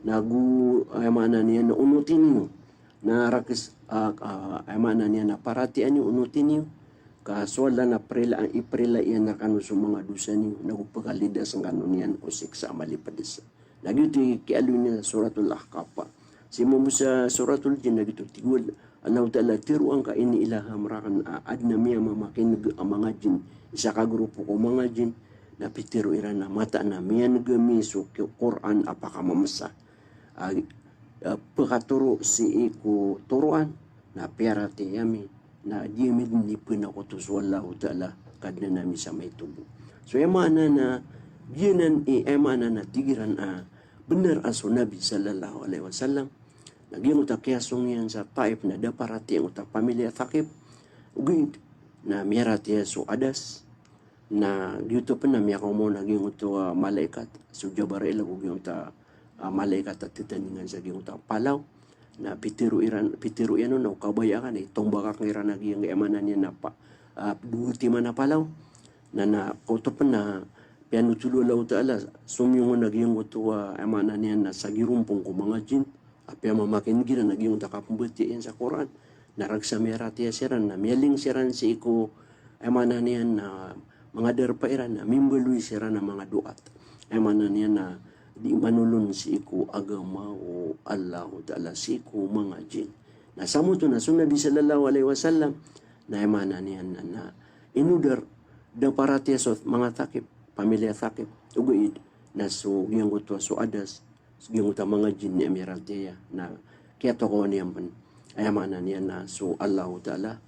na go, aya maana niyan na onoti niyo. Na rakhs, a, a, aya maana niyan na paratiyayaan iyo, onoti niyo. Ka so Allah na prila, iprila iyan rkano so manga dosa niyo, na go pkalidas rkano niyan ko siksa a malipds. Na giyoto i kiyaaloy niyan sa Suratul Ahqaf. Sii mambo sa Suratul Jinn na giyoto tig o Allah, Allahu Ta'ala, tharoa ngka, ini ilham raken a aden a miyamamakineg a manga jin, isa ka grupo ko manga jin, na pitero iran a mataan a miyaneg ami so Qur'an a pakamamesa a, a, pekatoro sii ko toroan, na piyaratiyaya ami, na di ami den ipena koto so Allahu Ta'ala, Kadnan ami sa maito bo. So aya maana na, giyanan i, aya maana na tig iran a benar a so Nabi sallallahu alaihi wasallam, na giyangkoto a kiyasong iyan sa Taif na da paratiyaya angkoto a pamilya Thaqif, ogaid na miyaratiyaya so adas, na giyoto pen na miyakaoma on a giyangkoto a malaikat, so Jabrail ago giyangkoto a, a, malaikat a tetandingan sa giyangkoto a palaw. Na pitero iran, pitero iyan on a o kabaya ka na itombak akn iran a giyangkai, aya maana niyan na pa, a, dowa timan a palaw. Na, na koto pen na piyanotol o Allahu Ta'ala, somiyong on a giyangkoto a, aya maana niyan na sagirompong ko manga jin, a piyamamakineg iran a giyangkoto a kapembatiya iyan sa Qur'an. Na rakhs a miyaratiyaya siran, na miyaling siran sii ko, aya maana niyan na manga darpa iran, na mimbaloy siran a manga du'at. Aya maana niyan na di manolon sii ko agama o Allahu Ta'ala sii ko manga jin. Na samoto na so Nabi sallallahu alaihi wasallam, na aya maana niyan na, na inodar, da paratiyaya so manga Thaqif, pamilya Thaqif, ogaid na so giyangkoto a so adas, so giyangkoto a manga jin na miyaratiyaya, na kiyatokawan iyan pen. Aya maana niyan na so Allahu Ta'ala,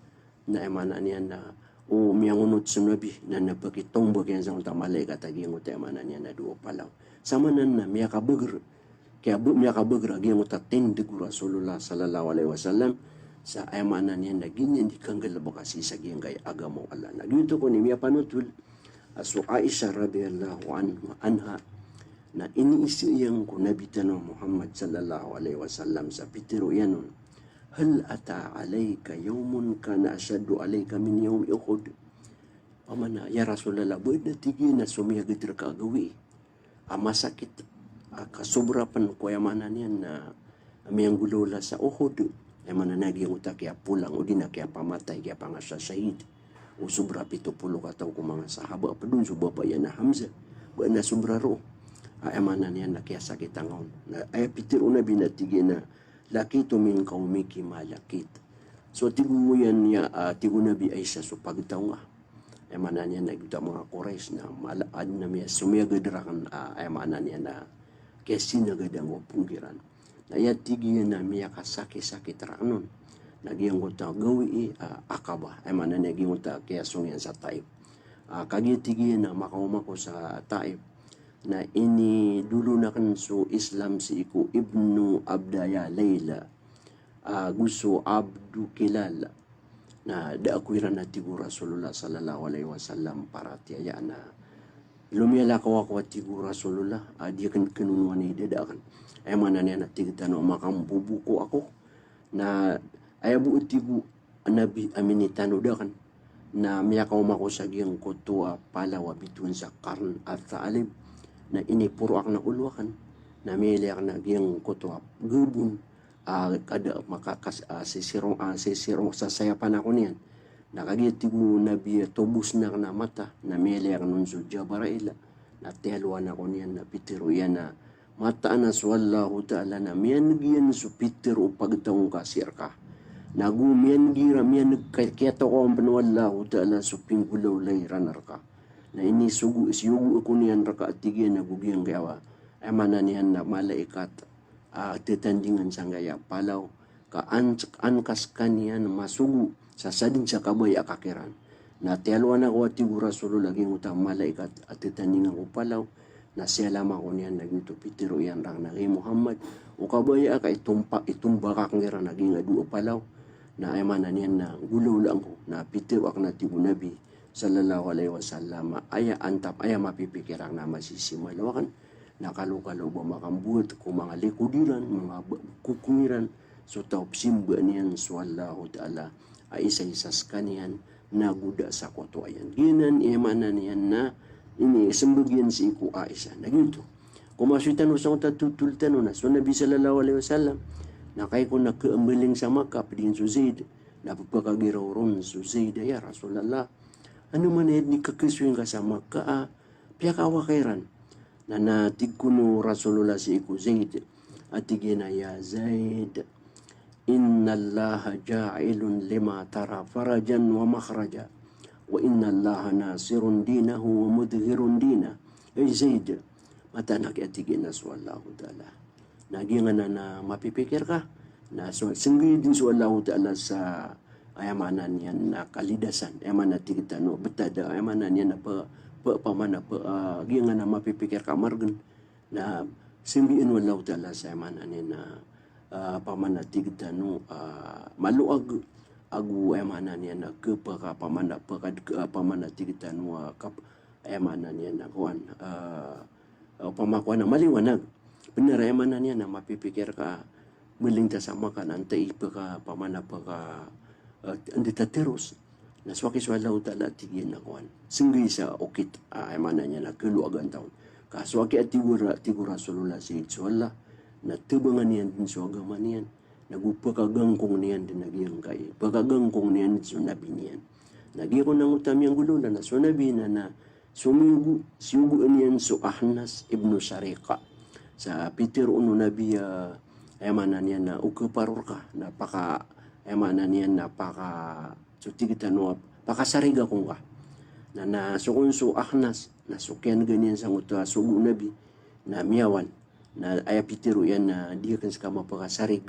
na aya maana niyan na o miyangonot so Nabi, na, na pakitombak iyan sangkoto a malaikat a giyangkoto, aya maana niyan na dowa palaw. Samanan na miyakabeger, kiyabe-, miyakabeger a giyangkoto a tindeg o Rasulullah sallallahu alaihi wasallam, sa aya maana niyan na giyanan i kanggalebeka sii sa giyangkai a agama o Allah. Na giyoto kon i miyapanotol a so Aisha radhiyallahu anha, anha, na iniiza iyan ko Nabi tano a Muhammad sallallahu alaihi wasallam sa pitero iyan on, "Hal ata alaika yawmun kana ashaddu alaika min yawmi Uhud?" Pamana, ya Rasulullah, ba aden a tig iyan a somiyagad reka a gawii a masakit a kasobra pen ko, aya maana niyan na, miyanggolawla sa Uhud, aya maana niyan a giyangkoto a kiyapolang odi na kiyapamatay, kiyapangasashahid o sobra pito polo kataw ko manga sahaba, a ped on so bapa iyan a Hamzah, ba aden a sobra roo. A, aya maana niyan na kiyasakit angka on. Na aya pitero o Nabi na tig iyan a, "Laqitu min qawmiki ma laqit." So tig o iyan, ya, a, tig o Nabi Aisha, so pagtaw nga, aya maana niyan na giyoto a manga Quraysh na mala-, aden a miya-, somiyagad raken, a, aya maana niyan na kiyasinagadan ko pongkiran. Na aya tig iyan a miyakasakisakit raken on na giyangkoto a gawii, a, Aqabah, aya maana niyan giyangkoto a kiyasong iyan sa Taif. A, kagiya tig iyan a makaoma ako sa Taif, na inidolon aken so Islam sii ko Ibnu Abdaya Layla, a, go so Abdu Kilal. Na da ako iran, a tig o Rasulullah sallallahu alaihi wasallam, paratiyayaan. Na lomiyalakaw ako, a tig o Rasulullah, a di aken kenonoan i dada aken. Aya maana niyan na tig tano a makamboboka ako. Na aya bo, a tig o Nabi, a minitanod aken na miyakaoma ako sa giyangkoto a palaw a bitowan sa Qarn Ath-Tha'lib. Na iniporo aken a olo aken. Na miyailay aken a giyangkoto a gebon a kada makakas-, a, sisirong, a, sisirong, sasayapan ako niyan. Na kagiya tig o Nabi a tobosen aken a mata, na miyailay aken on so Jabrail. Na tiyalowan ako niyan, na pitero iyan a mataan a so Allahu Ta'ala na miyaneg iyan so pitero o pagtaw ngka sii reka. Na go miyaneg iran, miyaneg ka, kiyatokawan pen o Allahu Ta'ala so pinggolawla iran reka. Na inisogo, siyogo ako niyan reka, a tig iyan, a go giyangkaya, aya maana niyan na malaikat a tetandingan sangkaya palaw, ka an-, an ka sekaniyan masogo sa sadn sa kabaya ka kiran. Na tiyalowan ako, a tig o Rasulullah, giyangkoto a malaikat a tetandingan ko palaw, na siyalam ako niyan, na giyoto pitero iyan raken a, hay Muhammad, o kabaya ka itompa-, itombak aken kiran a giyangkai a dowa palaw. Na aya maana niyan na nggolawlaan ko, na pitero aken, a tig o Nabi sallallahu alaihi wasallam, aya antap, aya mapipikir aken a masisimalaw aken, na kalokalo ba makambowat ko manga likod iran, manga ba-, kokong iran, so taw a pesimbaan iyan so Allahu Ta'ala a isaisa sekaniyan, na go da sakotoa iyan. Giyanan i maana niyan na inisembag iyan sii ko Aisha. Na giyoto. Komasoy tano sangkoto a totol tano na so Nabi sallallahu alaihi wasallam, na kagiya kon na kaembaling sa Makkah, ped iyan so Zaid, na pepakagiraw ron so Zaid a, ya Rasulullah, ano man i kakasoy ngka sa Makkah a piyakaawa ka iran? Na, na tig kon o Rasulullah sii ko Zaid, a tig iyan a, ya Zaid, Innallaha ja'ilun lima tara farajan wa makhraja. Wa innallaha nasirun dinahu wa mudhhirun dinah. Ay Zaid, mataan a kiya tig iyan a so Allahu Ta'ala na giyangkanan a mapipikir ka, na so, sanggiin so Allahu Ta'ala sa, aya maana niyan na kalidasan, aya maana tig tano, betada, aya maana niyan na pe, pe, pamana pe, ah, giyangkanan a mapipikir ka margen, na sanggiin o Allahu Ta'ala sa, aya maana niyan na, ah, pamana tig tano, ah, maloag, ago, aya maana niyan na kepeka pamana, pekad, ke, ah, pamana tig tano, ah, kap, aya maana niyan na kowan, ah, ah, pamakowan a maliwanag. Benar, aya maana niyan na mapipikir ka, malintas a makan, antai peka, pamana peka, ah, anda tateros. Na so aki so Allahu Ta'ala tig iyan na kowan, sanggiin sa okit, ah, aya maana niyan na kaloagan taw. Ka so aki a tig o Ra, tig o Rasulullah, sii so Allah, na tebangan iyan den so agama niyan. Na go pekagangkong niyan den a giyangkai, pekagangkong niyan den so Nabi niyan. Na giyangkoto a miyanggolawla na so Nabi na, na somiyogo, siyogoan iyan so Akhnas ibnu Shariqa. Sa pitero o Nabi a, aya maana niyan na o keparo reka, na paka, aya maana niyan na paka, so tig tano a pakasarig ako ngka. Na, na so kon so Akhnas, na so kiyanega niyan sangkoto a sogo o Nabi, na miyawan. Na aya pitero iyan na di aken seka mapakasarig,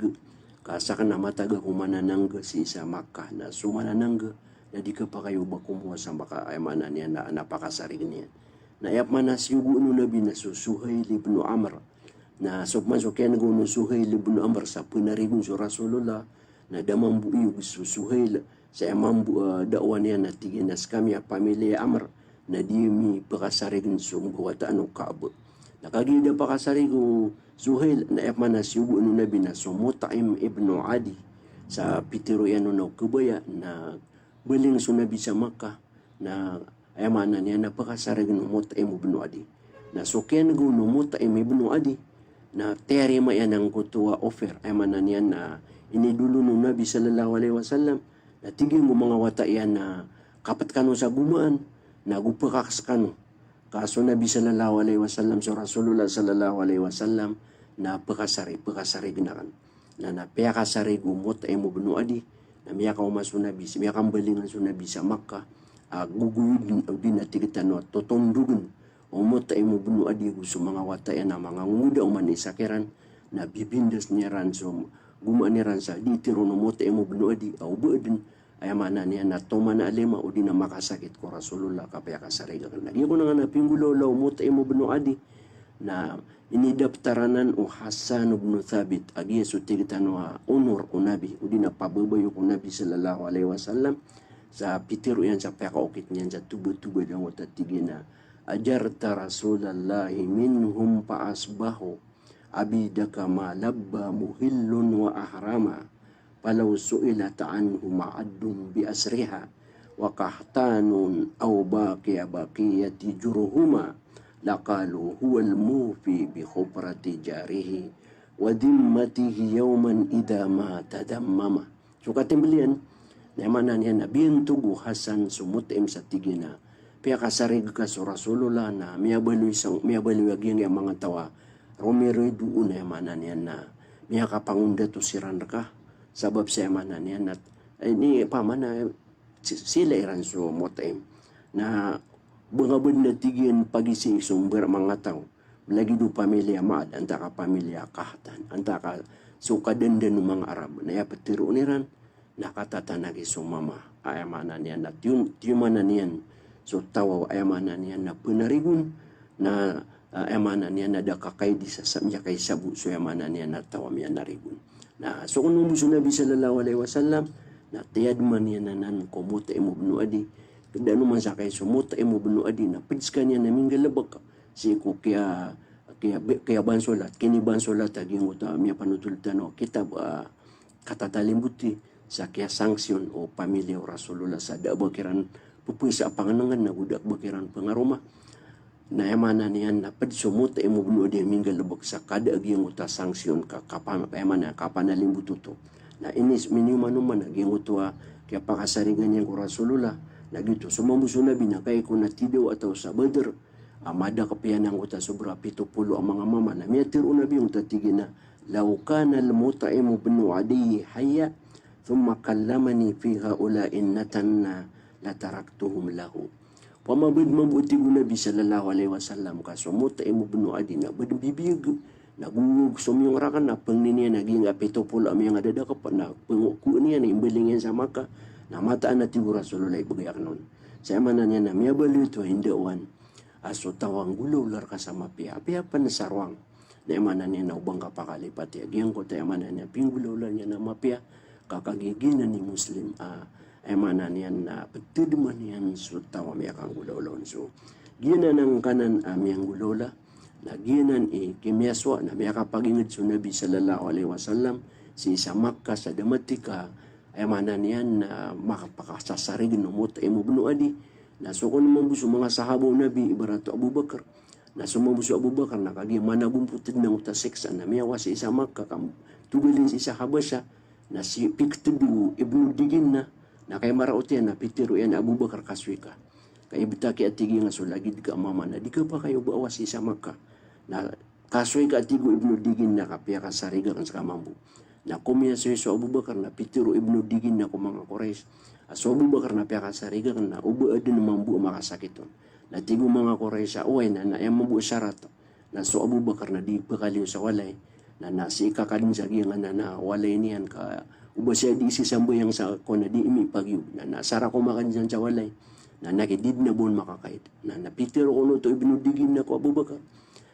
ka saken a matag ako mananangga sii sa Makkah, na so mananangga na di kepakay o ba komowa sa Makkah, aya maana niyan na, na pakasarig iyan. Na aya pman a siyogoan o Nabi na so Suhail ibnu Amr. Na so pman so kiyanega o Suhail ibnu Amr sa penarigon so Rasulullah, na da mambo iyog so Suhail, sa aya mambo, ah, da'wa niyan na tig iyan a sekami a pamiliya Amr, na di mi pekasarigen so mbawataan o Ka'b. Na kagiya da pakasarig o Suhail, na aya pman a siyogoan o Nabi na so Mut'im ibnu Adi. Sa pitero iyan on a o kabaya, na baling so Nabi sa Makkah, na aya maana niyan na pekasarigen o Mut'im ibnu Adi. Na so kiyanega on o Mut'im ibnu Adi, na tiyarima iyan angkoto a offer, aya maana niyan na inidolon o Nabi sallallahu alaihi wasallam, na tig iyan ko manga wata iyan na kapet kano sa gomaan, na go pekakes kano. Ka so Nabi sallallahu alaihi wasallam, so Rasulullah sallallahu alaihi wasallam, na pekasari, pekasarigen aken. Na, na piyakasarig o Mut'im ibnu Adi, na miyakaoma so Nabi, miyakambalingan so Nabi sa Makkah, a gogoyod, odi na tig tano a totondogen o Mut'im ibnu Adi ago so manga wata iyan a manga ngongoda oman i isa kiran, na bibindas iran so gomaan iran sa di tiron o Mut'im ibnu Adi, a o ba den, aya maana niyan na toman a lima, odi na makasakit ko Rasulullah ka piyakasarigen aken. Na giya kon a pinggolawla o Mut'im ibnu Adi, na inidaptar anan o Hassan ibnu Thabit, a giya so tig tano a onor o Nabi, odi na pababayok o Nabi sallallahu alaihi wasallam, sa pitero iyan sa piyakaokit niyan sa toba-toba den oto a tig iyan a, "Ajarta Rasulallahi minhum fa asbahu, abidaka ma labba muhillun wa ahrama, falaw su'ilat anhu ma'addun bi asriha, wa qahtanun aw baqiya baqiyati jurhuma, laqalu huwal mufi bi khufrati jarihi, wa dhimmatihi yawman idha ma tadhammama." So katimbel iyan, na aya maana niyan na biyantog o Hasan so Mut'im sa tig iyan a, piyakasarig ka so Rasulullah na miyabaloy sa, miyabaloy a giyangkaya manga taw a romiroy doon, aya maana niyan na miyakapangondato siran reka. Sabap sa aya maana niyan na, eh, ini pamana, si, sila iran so Mut'im. Na bangabed na tig iyan pagisi so mber manga taw. Lagid o pamilya Ma'ad, antaa ka pamilya Qahtan, antaa ka so kadandan o manga Arab. Na aya peteroon iran, na katatanagi so mama. Aya maana niyan na tiyom, tiyomanan iyan so taw a, aya maana niyan na penarigon, na, ah, aya maana niyan na da kakaidi sa, sa miyakaisabo so aya maana niyan na taw a miyanarigon. Na so kono bo so Nabi sallallahu alaihi wasallam, na tiyadman iyan anan ko Mut'im ibnu Adi. Keda no man sa kay so Mut'im ibnu Adi, na ped sekaniyan a minggalebek sii ko kiya, kiya, kiyabansolat, kinibansolat a giyangkoto a miyapanotol tano a kitab, ah, katatalimboti sa kiyasanksiyon o pamilya o Rasulullah sa da a ba kiran pepesa a pangenengen ago da a ba kiran pengaroma. Na aya maana niyan na ped so Mut'im ibnu Adi a minggalebek sa kada a giyangkoto a sanksiyon ka, kapan, aya maana kapanalimboto oto. Na ini s-, miniyomanoman a giyangkoto a kiyapakasarigan iyan ko Rasulullah. Na giyoto so mambo so Nabi na kay ko na tidaw a taw sa Badr a mada kepiya na angkoto a sobra pito polo a manga mama. Na miyatero o Nabi angkoto a tig iyan a, "Law kana al-Mut'im ibn Adiy hayya, thumma kallamani fi haula'i natan, lataraktuhum lahu." Opama ba di mambo, tig o Nabi sallallahu alaihi wasallam, ka so Mut'im ibn Adiy na ba di mbibiyag, na gowag so miyong rakn, na pangnin iyan a giyangkai a pito polo a miyangadadakp, na pangkoon iyan, na imbaling iyan sa Makkah, na mataan a, tig o Rasulullah, ibgay akn on. Sa aya maana niyan na miyabaloy oto a indaowan a so taw a nggolawla rka sa mapiya, apiya pn sa rowang, na aya maana niyan na o ba ngka pakalipati a giyangkoto a aya maana niyan a pinggolawla niyan a mapiya, ka kagiya giyanan i Muslim a aya maana niyan na ptadman iyan so taw a miyakanggolawla on. So giyanan angkanan a miyanggolawla, na giyanan i kimiyasowa na miyakapagingd so Nabi sallallahu alaihi wasallam sii sa Makkah sa da matik a aya maana niyan na makapakasasarign o Mut'im ibn Adiy. Na so kon mambo so manga sahaba o Nabi, ibarat o Abu Bakar. Na so mambo so Abu Bakar na kagiya managompot dn angkoto a siksa na miyawa sii sa Makkah ka togalin sii sa Habasha. Na si, piktd o Ibnu Diginna, na kay maraot iyan na pitero iyan a, Abu Bakar, kasoy ka. Ka ibtaki a, tig iyan, a so lagid ka a mama na di ka pakayoba awa sii sa Makkah. Na kasoy ka, tig o Ibnu Diginna, ka piyakasariga akn ska mambo. Na komiyasoy so Abu Bakar na pitero o Ibnu Diginna ko manga Quraysh a so Abu Bakar na piyakasariga akn na o ba adn mambo a makasakit on. Na tig o manga Quraysh a, oway, na, na aya mambo a sharat na so Abu Bakar na di pkaliyo sa walay. Na, na sii ka kadn sa giyangkanan a walay niyan ka o ba siya di sisambayang sa ko na di mipagiyog. Na, na sarak o makadn san sa walay. Na, na ki di dn a ba on makakaid. Na, na pitero kon oto o Ibnu Diginna ko Abu Bakar.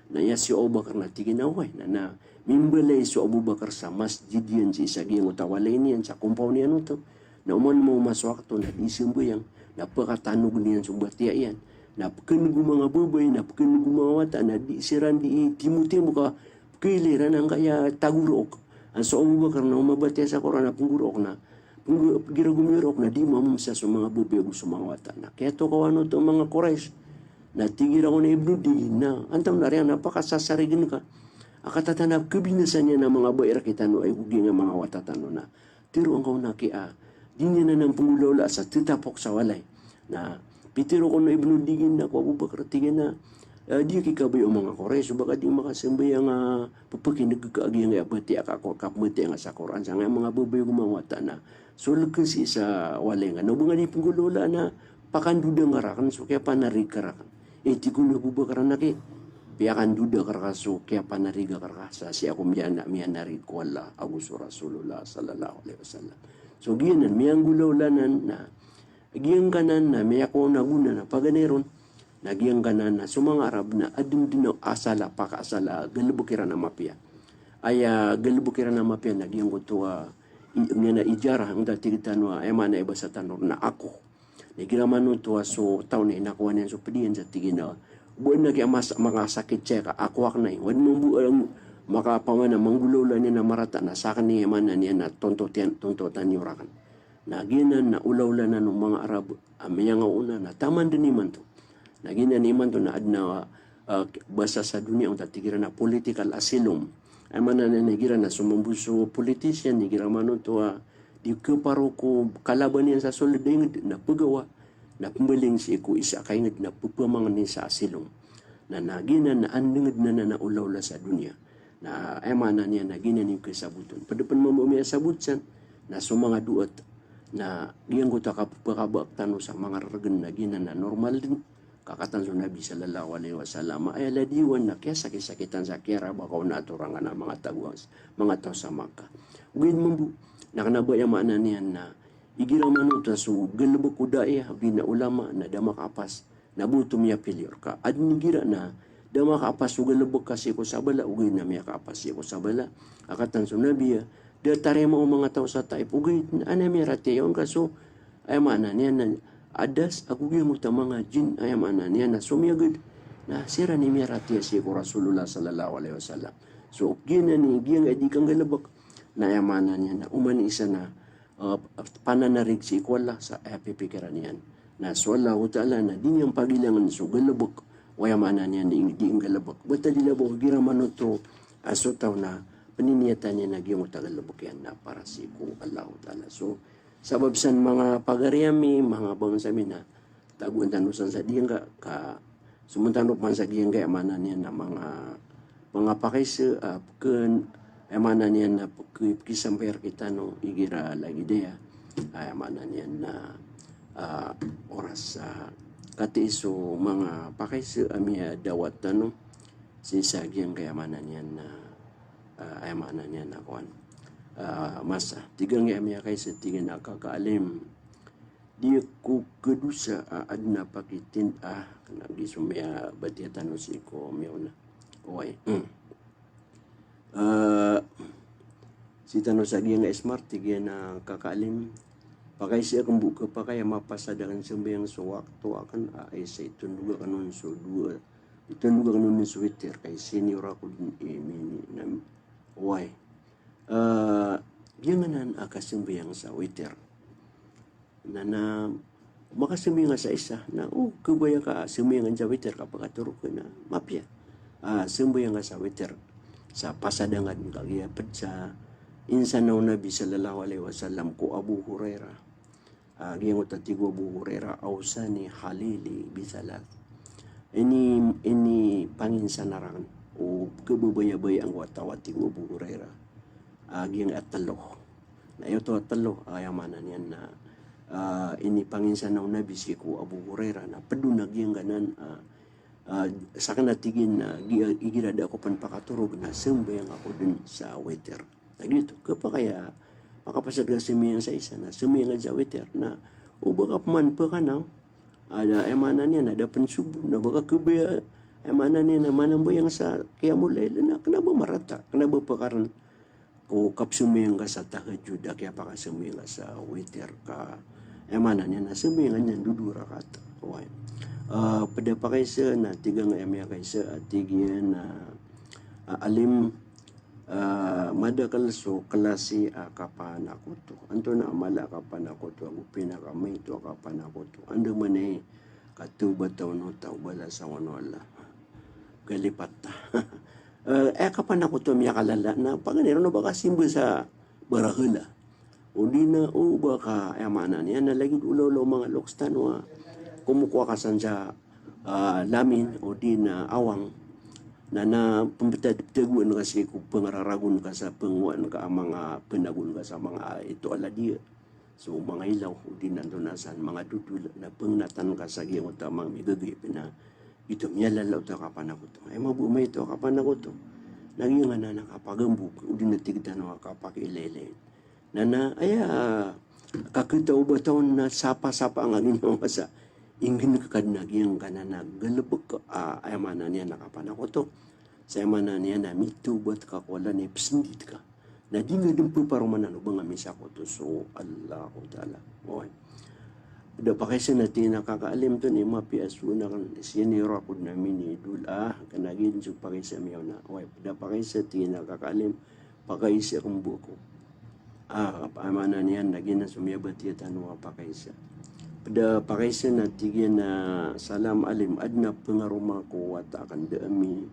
Na aya si Abu Bakar na tig iyan a, oway, na, na mimbalay so Abu Bakar sa masjid iyan sii sa giyangkoto a walay niyan sa compound iyan oto. Na oman mambo so wakto na di sambayang, na pkatanog niyan so batiya iyan. Na pkhan'g o manga babay, na pkhan'g o manga wata, na di siran di timotimo ka pkhailay iran angkaya tagorook. An so Abu Bakar na o mabatiya sa Qur'an na pnggorook na, pnggo-, igira gomiyorook na di mamomsa so manga babay ago so manga wata. Na kiyatokawan oto o manga Quraysh. Na tig iran ko na Ibnu Diginna, antonaa i aya na pakasasarign ka a katawan a kabinasa niyan a manga babay rktano ago giyangkai a manga wata tano na tero angka on a kiya, di niyan anan pnggolawlaa sa tatapok sa walay. Na pitero kon o Ibnu Diginna ko Abu Bakar, tig iyan a, eh, di aki kabaya o manga Quraysh, o ba ka di makasambayang a pphakindg ka a giyangkai a batiya ka ko, kapmbatiya ngka sa Qur'an, sangkaya manga babay ago manga wata na so lk sii sa walay ngka na o ba ngka di pnggolawlaa na pakandoda ngka rakn, so kiyapanarig ka rakn. Eh, tig o Abu Bakar a, na ki, piyakandoda ka rka so kiyapanarig ka rka sa sii ako miyan-, miyanarig ko Allah ago so Rasulullah sallallahu alaihi wasallam. So giyanan, miyanggolawla anan na giyangkanan na miyakowa on a gona na paganay ron. Na giyangkanan na so manga Arab na adn dn a asal a pakaasal a galbk iran a mapiya. Aya galbk iran a mapiya na giyangkoto a i-, giyanan a ijarah, angkoto a tig tano a, aya maana i basa tano na akoh. Na igira manoto a so taw na inakowa niyan so pd iyan sa tig iyan a, o ba adn a kiya mas-, makasakit saya ka akowa akn ai. O adn mambo a makapamana manggolawla niyan a marata na sakn i, aya maana niyan na tontotan, tontotan iyo rakn. Na giyanan na olawla anan o manga Arab a miyangaoona na taman dn imanto. Na giyanan imanto na adn a, ah, basa sa doniya angkoto a tig iran a political asylum. Aya maana niyan na igira na so mambo so politician, igira manoto a di kaparo ko kalaban iyan sa sold a ingd na pgawa, na pmbaling sii ko isa ka ingd na pphamangni sa asylum. Na, na giyanan na andngd anan a olawla sa doniya. Na aya maana niyan na giyanan i kasabot on. Pd pn mambo a miyasabot san na so manga du'at na giyangkoto a kapphakabaak tano sa manga rrgn na giyanan na normal dn. Ka katan so Nabi sallallahu alaihi wasallam, aya ladiyawan na kiyasakit-sakitan sa kiyarabaka on a atorangan a manga tagoan, manga taw sa Makkah. Ogaid mambo na kna ba aya maana niyan na igira manoto a so galbk o da'iya, ogaid na ulama na da makaapas, na ba oto miya-failure ka. Adn igira na da makaapas so galbk ka sii ko sabala, ogaid na miyakaapas sii ko sabala. A katan so Nabi a, da tarima o manga taw sa Taif, ogaid na aya miyaratiyaya on ka so, aya maana niyan na adas ago giyangkoto a manga jinn, aya maana niyan na somiyagad, na siran i miyaratiyaya sii ko Rasulullah sallallahu alaihi wasallam. So giyanan i, giyangkai a di kanggalbk na aya maana niyan na oman i isa na ah, pananarig sii ko Allah sa aya pipikiran iyan. Na so Allahu Ta'ala na di niyan pagilangn so galbk, o aya maana niyan di, di nggalbk. Bata di labo igira manoto a so taw na pniniyatan iyan a giyangkoto a galbk iyan na para sii ko Allahu Ta'ala. So sabap san manga pagari ami, manga bangsa mi na tagoan tano san sa giyangkai ka, somoon tano pman sa giyangkai a maana niyan na manga, manga pakaisa, ah, pkhan, Aya maana niyan na peki-, pekisampay rektano igira lagid aya. Aya maana niyan na, ah, oras, ah, katii so manga pakaisa a miyadawat tano sii sa giyangkaya maana niyan na, ah, aya maana niyan na kowan. Ah, masa, tig angkaya miyakaisa, tig iyan a kaka Alim, di ako kadosa a aden a pakitin a, kena giya so miyabatiya tano sii ko miyaona. Oway. Hmm. Eh, sii tano sa giyangkai a smart, tig iyan a kaka Alim, pakaisa aken bo, kepakay a mapasad aken sambayang so wakto aken a isa i tondog aken on so dowa, i tondog aken on so witir, ka isinior ako den i mini nam. Oway. Eh, giyanan a kasambayang sa witir. Na, na makasambayang ka sa isa, na o kabaya ka sambayangan sa witir ka pekatorog ka na mapiya. Ah, sambayang ka sa witir. Sa pasad angkaden, kagiya ped sa insan o Nabi sallallahu alaihi wasallam ko Abu Hurairah. Ah, giyangkoto a tig o Abu Hurairah, "Awsani khalili bi thalath." Ini, inipanginsanar aken o kababayabayaan ko a taw a tig o Abu Hurairah. Ah, giyangkai a telo. Na giyoto a telo, aya maana niyan na, ah, inipanginsanar o Nabi sii ko Abu Hurairah na ped on a giyangkanan, ah, ah, saken a tig iyan na, gi-, igira da ako pen pakatorog na sambayang ako den sa witir. Na giyoto, kepakay a makapasad ka sambayang sa isa na sambayang ka sa witir na o ba ka peman pekanaw, a da, aya maana niyan na da pen sobo, na ba ka kabaya, aya maana niyan na manambayang sa qiyamul layl, na kena ba marata, kena ba pekaren ko kapsambayang ka sa tahajjud, a kiyapakasambayang ka sa witir ka, aya maana niyan na sambayang ka niyan dowa rakaat. Oway. Eh, ped a pakaisa na tig angkaya miyakaisa a tig iyan a, ah, Alim, eh, madakel so klasi a kapanakoto. Antonaa a mala a kapanakoto ago pinakamaito a kapanakoto? Andamanaya i katawbatan o taw, balasan o Allah. Kalipat. Eh, aya kapanakoto a miyakalala na paganay ron o ba ka simba sa barahala. O di na o ba ka, aya maana niyan na lagid o olaola o manga loks tano a komokowa ka san sa, ah, lamin, o di na awang. Na, na pembetad-, betagoan ka sii ko pengararagon ka sa pengowaan ka a manga, penagon ka sa manga ito a ladiya. So manga ilaw, o di na antonaa san, manga dodol, na pengenatan ka sa giyangkoto a manga migagay, pena giyoto miyalala oto a kapanakoto. Aya mabo maito a kapanakoto na giyanan a kapagambok, o di na tig tano a kapakiilaylay. Na, na aya kaketawbat on na sapasapa angka ginawa sa inggen ka den a giyangkanan a galebek a, aya maana niyan na kapanakoto. Sa aya maana niyan na mitawbat ka ko Allah na ipesendit ka. Na di nga den peparomanan o ba nga misakoto so Allahu Ta'ala. Oway. Ped a pakaisa na tig iyan a kaka Alim, antonaa i mapiya a soon aken, isinior ako den a mini dowa, kena giya den so pakaisa miyaona. Oway, ped a pakaisa tig iyan a kaka Alim, pakaisa aken bo ako. Ah, aya maana niyan na giyanan so miyabatiya tano a pakaisa. Ped a pakaisa na tig iyan a, salam Alim, aden a pengaroma ko wata aken, da a mi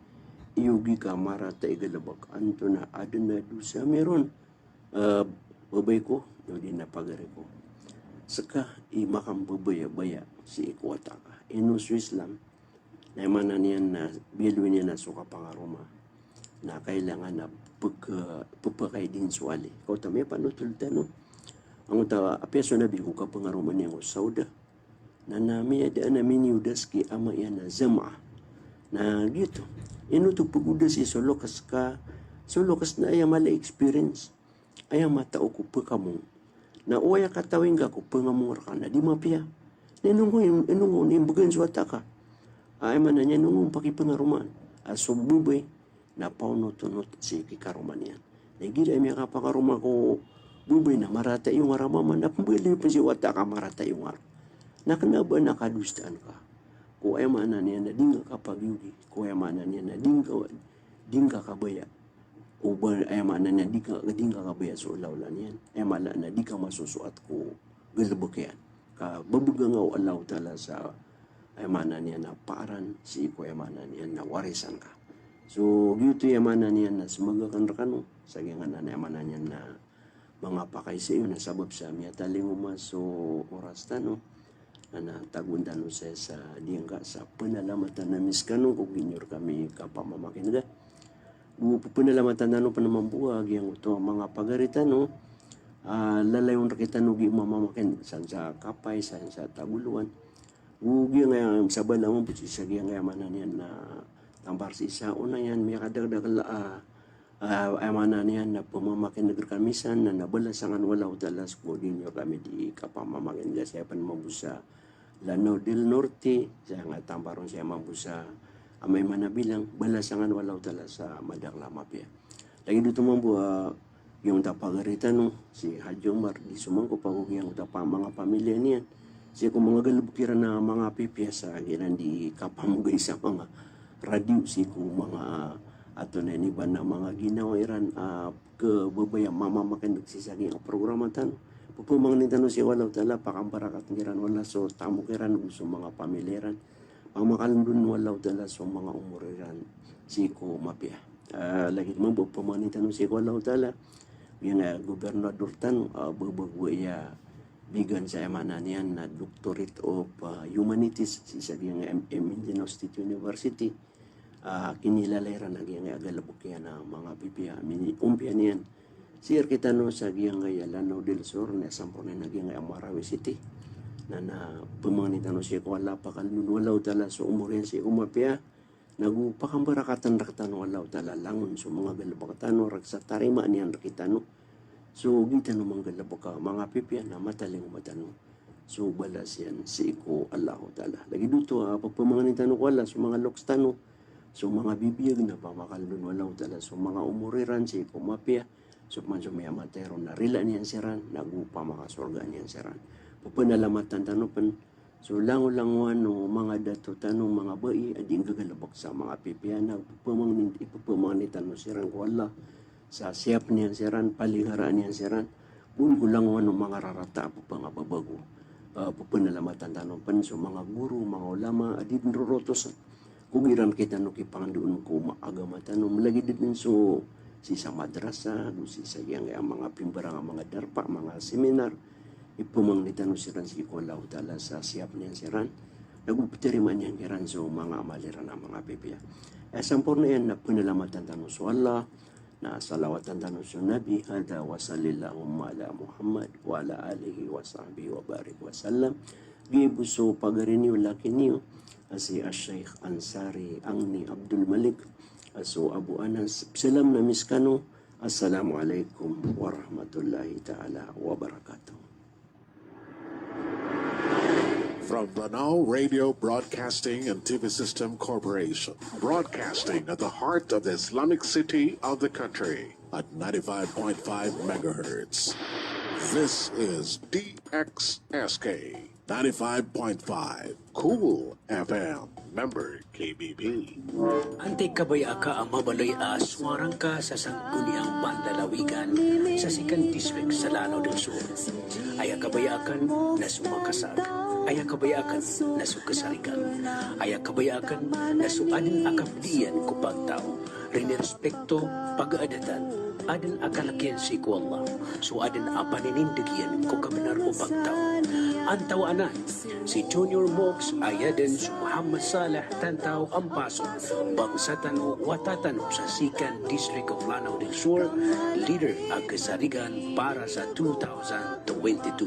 iyogi ka marata i galebek, antonaa, aden a dosa ami ron, eh, babay ko, o di na pagari ko? Seka i makambabaya-baya sii ko wata ka. Ino so Islam? Na aya maana niyan na biyaloy niyan a so kapangaroma na kailangan a peka-, pepakaidin so ali. Kaoto a miyapanotol tano. Angkoto a apiya so Nabi ko kapangaroma niyan ko Sauda. Na, na miyadaan a miniyodas ki ama iyan a Zam'ah. Na giyoto. Ino oto pegodas i so loks ka, so loks na aya mala i experience. Aya matao ko pekamong. Na o aya katawi ngka ko pengamong reka na di mapiya. Na ino ngka, ino ngka imbegen so wata ka? Aya maana niyan, ino ngka pakipengaromaan a so babay na paonot-onot sii ki karoma niyan. Na igira i miyakapakaroma ko babay na marata iyo ngka ramaman, na pembaloy pen sii wata ka marata iyo ngka. Na kena ba na kadosaan ka ko, aya maana niyan na di ngka kapagiyogi, ko aya maana niyan na di ngka, di ngka kabaya. O ba, aya maana niyan di ka, di ngka kabaya so olaola niyan. Aya mala na di ka masosoat ko galebek iyan. Ka bebegang o Allahu Ta'ala sa, aya maana niyan na paaran sii ko, aya maana niyan na warisan ka. So giyoto i, aya maana niyan na sembaga aken rekano sa giyanan, aya maana niyan na manga pakaisa iyo, na sabap sa miyatalingoma so oras tano. Na, na tagoon tano saya sa diyangka sa penalamatan ami sekano ko gii niyo rekami kapamamakinega. Go pphalamatan tano pn mambo a giyangkoto a manga pagari tano a lalayon rktano gii mamamakin'g san sa Kapay, san sa Tagoloan. Go giyangkaya sabala mambo sii sa giyangkaya maana niyan na tampar sii sa Onayan, miyakadakdakl a, a, aya maana niyan na pmamakin'g rkami san na, na balasan kano o Allahu Ta'ala sii ko di niyo rkami di kapamamakin'ga. Saya pn mambo sa Lanao del Norte, saya nga tampar on saya mambo sa amay Manabilang, balasan kano o Allahu Ta'ala sa madakl a mapiya. Lagid oto mambo a giyangkoto a pagari tano si Haji Omar, di somangkop ago giyangkoto a manga pamilya niyan sii ko manga galbk iran a manga pipiya sa giyanan di kapamogay sa manga radio sii ko manga, a, ato na ini ba na manga ginawa iran a kababaya mamamakin'g sii sa giyangkai a programa tano. Pphamangnin tano sii ko Allahu Ta'ala pakambarakatn kiran o Allah so tamok iran go so manga pamilya iran. Pamakalndon o Allahu Ta'ala so manga omor iran sii ko mapiya. A, lagid mambo pphamangnin tano sii ko Allahu Ta'ala giyangkai a gobernador tano a babago aya bigan sa aya maana niyan na Doctorate of, a, Humanities sii sa giyangkai a M-, M-, Mindanao State University. A, kinilala iran a giyangkai a galbk iyan a manga pipiya, mini-, ompiya niyan sii rktano sa giyangkai a Lanao del Sur, na sampurna iyan a giyangkai a Marawi City. Na, na phamangnin tano sii ko Allah pakalndon o Allahu Ta'ala so omor iyan sii ko mapiya. Na go pakambarakatn rktano o Allahu Ta'ala langon so manga galbk tano, rk sa tarimaan iyan rktano so gii tano manggalbk a manga pipiya na matalingoma tano so balas iyan sii ko Allahu Ta'ala. Lagid oto a pphamangnin tano ko Allah so manga loks tano, so manga bibiyag na pamakalndon o Allahu Ta'ala so manga omor iran sii ko mapiya. So pman so miyamatay ron na rilaan iyan siran, na go pamakasorgaan iyan siran. Pphalamatan tano pn so langolangowan o manga dato tano, manga bai a di nggagalbk sa manga pipiya, na pphamangnin, pphamangnin tano siran ko Allah sa siyapn iyan siran, paligaraan iyan siran, go langowan o manga rarata a pphangababago. A, pphalamatan tano pn so manga goro, manga ulama a di dn rorotosan ko gii ran rktano kipangndoon ko manga agama tano, mlagid dn so sii sa madrasa, go sii sa giyangkai a manga pimbarang a manga darpa, manga seminar. Pphamangnin tano siran sii ko Allahu Ta'ala sa siyapn iyan siran, na go ptarimaan iyan kiran so manga amal iran a manga pipiya. Aya sampurna iyan na phalamatan tano so Allah, na salawatan tano so Nabi. Hadha wa sallallahumma ala Muhammad wa ala alihi wa sahbihi wa barik wa sallam. Giya bo so pagari niyo, laki niyo a si Ash-Sheikh Ansari Angni Abdul Malik, a so Abu Anas, psalamn ami skano. Assalamu alaikum warahmatullahi ta'ala wabarakatuh. From Lanao Radio Broadcasting and T V System Corporation, broadcasting at the heart of the Islamic city of the country, at ninety-five point five megahertz. This is D X S K, ninety-five point five Cool F M, member K B P. Antai kabaya ka a mabaloy a sowara ngka sa sanggoliyang bandalawigan sa second district sa Lanao del Sur? Aya kabaya akn na so makasag, aya kabaya akn na so kasarigan, aya kabaya akn na so adn a kapdi iyan ko pagtaw, rinirespekto, pagaadatan, adn a kalakiyan sii ko Allah, so adn a paninindg iyan ko kabnar o pagtaw. Antawaa nan si Junior Mox, aya dn so Muhammad Saleh Tantaw Ampaso, bangsa tano, wata tano sa second district of Lanao del Sur, leader a kasarigan para sa two thousand twenty-two.